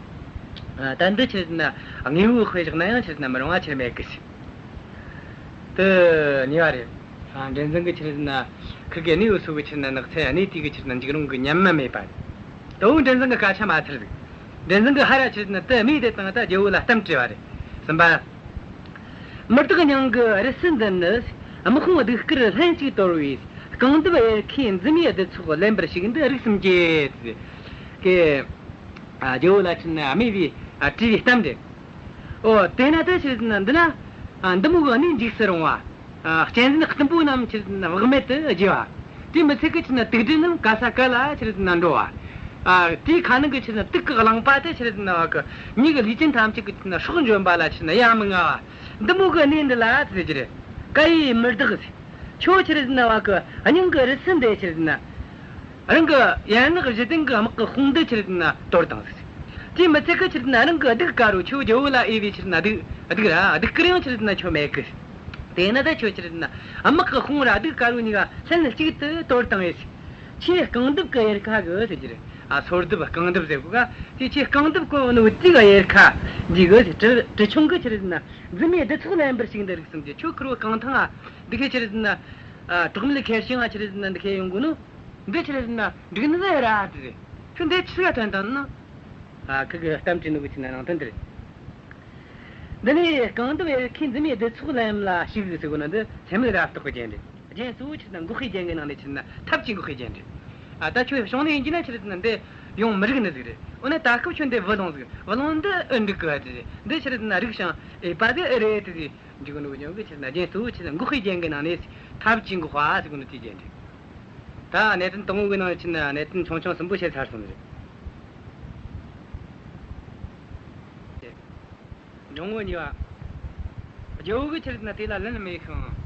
ཨ། ད་འདི་ཆི་རེད་ན་དངོས་པོའི་དཔེ་བཞག་ན་ཡང་ཆི་རེད་ན་མི་རུང་བ་ཆེར་མེད་གི་ཟེར། དེ་གཉིས་པ་རེད། ཨ། མགྲིན་བཟང་གིས་ཆི་རེད་ན་ཁུ་གེ་གནས་ཡོད་སོ་གི་ཆི་རེད་ན་ནགས་ཚལ་གནས་དེ་གི་ཆི་རེད་ན་འཇིགས་རུང་གི་ཉམས་མ་སྨྲས་པ་རེད། དེ་བོ་མགྲིན་བཟང་གི་སྐད་ཆ་མ་ཚར་ཟིག། མགྲིན་བཟང་གིས་ཧར་ར་ཆི་རེད་ན་དེ་སྨྲས་དེ་དང་ད་རྒྱལ་བོ་ལ་གཏམ་དྲིས་པ་རེད། གསུམ་པ། མི་བདག་སྙིང་གི་རི་སུལ་འདི་ནི། དམག་དཔུང་གདུགས་དཀར་ལྷན་ཅིག་དོར་བའི། རྐང་གདུབ་གཡེར་ཁས་འཛིན་མའི་རྡུལ་ཚོགས་ལེན་པར་ཞུགས་འདི་རིགས་སུ་འགྱེད། གི། ཨ། རྒྱལ་བོ་ལ་ཆི་རེད་ན་སྨྲས་པའི། ཨ། དྲིས་པའི་གཏམ་རེད། ཨོ། དེ་ན་ད་ཆི་རེད་ན་འདི་ན། ཨ། འདི་མོ་གི་གནས་འཇིགས་སུ་རུང་བ། ཨ། གཅན་གཟན་གཏུམ་པོ་རྣམས་ཆི་རེད་ན་བག་མེད་དུ་རྒྱུ་བ། དེ་མི་ཚད་གི་ཆི་རེད་ན་དུག་སྦྲུལ་རྣམས་ག་ས་ག་ལ་ཆི་རེད་ན་འགྲོ་བ། ཨ། དེའི་ཁ་ནང་གི་ཆི་རེད་ན་དུག་གི་རླངས་པ་དེ་ཆི་རེད་ན་བ་གི་མྱི་གི་ལུས་ཅན་ཐམས་ཅད་གི་ཆི་རེད་ན་སྲོག་འཇོམས་པ་ལ་ཆི་རེད་ན་ཡ་མི་ང་བ། འདི་མོ་གི་གནས་འདི་ལ་ཟེར་གྱི་རེད། ཀྭ་ཡེ་མི་བདག་ཟེར། ཁྱོད་ཆི་རེད་ན་བ་གི་སྙིང་གི་རི་སུལ་འདི་ཆི་རེད་ན། རང་གི་ཡན་ལག་བཞི་ལྡན་གྱི་དམག་གི་དཔུང་འདི་ཆི་རེད་ན་དོར་བཏང་ཟིག། དེ་མི་ཚད་གི་ཆི་རེད་ན་རང་གི་གདུགས་དཀར་རོ། ཁྱོད་རྒྱལ་བོ་ལ་འོས་པའི་ཆི་རེད་ན་གདུགས། གདུགས་ར་གདུགས་དཀར་ཡང་ཆི་རེད་ན་ཁྱོད་མེད་གི། དེ་ན་ད་ཁྱོད་ཆི་རེད་ན་དམག་གི་དཔུང་ར་གདུགས་དཀར་རོ་གཉིས་ཀ་ལྷན་ཅིག་ཏུ་དོར་བཏང་ཡོད་ཟིག། ཁྱེད་རྐང་གདུབ་ཀྱི་གཡེར་ཁ་གི་ཟེར་གྱི་རེད། ཨ། སོར་གདུབ་རྐང་གདུབ་ཟེར་གོ་ག། དེ་ཁྱེད་རྐང་གདུབ་ཀྱི་ནོ་དེ་གི་གཡེར་ཁ་འདི་གི་ཟེར། གྲི་གྲི་ཆུང་གི་ཆི་རེད་ན་འཛིན་མའི་རྡུལ་ཚོགས་ལེན་པར་ཞུགས་འདི་རིགས་སུ་འགྱེད། ཁྱོད་ཁེར་བོ་རྐང་ཐང་ང་འདི་གི་ཆི་རེད་ན། ཨ། གྲོགས་མེད་ཁེར་རྐྱང་ང་ཆི་རེད་ན་འདི་གི་ཡོང་གོ་ནོ། འདི་ཆི་རེད་ན་འགྲིག་ནི་ཟིག་ར་དེ་རེད། ཁྱོད་འདི་ཆི་ག་ཐོན་དང་ན། ཨ། ཁུ་གི་གཏམ་དྲིས་ནོ་གི་ཆི་ན་ནང་དོན་དེ་རེད། འདི་ནས་རྐང་གདུབ་གཡེར་ཁས་འཛིན་མའི་རྡུལ་ཚོགས་ལེན་ལ་ཞུགས་ཟེར་གོ་ནོ་འདི་སེམས་ལས་རབ་རྟོག་གི་རྒྱན་རེད། རྒྱན་གཙོ་བོ་ཆི་ན་འགོག་པའི་རྒྱན་གྱི་ནང་ནས་ཆི་ན་ཐབས་ཀྱིས་འགོག་པའི་རྒྱན་རེད། ཨ། ད་ཁྱོད་བྱུང་ནས་ཡིན་གྱི་ན་ཆི་རེད་ན་འདི་ཡོང་མི་རིགས་ནི་ཟིག་རེད། འོ་ན་ད་སྐབས་ཁྱོད་འདི་བུ་ལོང་ཟིག། བུ་ལོང་འདི་ཨེ་འགྲིག་གི་བ་དེ་རེད། འདི་ཆི་རེད་ན་རིགས་ཤིང་འོས་པ་དེ་ཨེ་རེད་དེ་ཟིག། འཇུག་ནོ་གི་ཉོན་གི་ཆི་ན་རྒྱན་གཙོ་བོ་ཆི་ན་འགོག་པའི་རྒྱན་གྱི་ནང་ནས་ཐབས་ཀྱིས་འགོག་པ་ཟེར་གོ་ནོ་དེའི་རྒྱན་རེད། ད་གནད་དོན་དང་པོ་གི་ནང་ཆི་ན་གནད་དོན་ཆུང་ཆུང་གསུམ་པོ་བཤད་ཚར་སོང་ནི་རེད། འབྱུང་བོ་གཉིས་པ། རྒྱལ་བོ་གི་ཆི་རེད་ན་དེ་ལ་ལན་སྨྲས་ཤིང་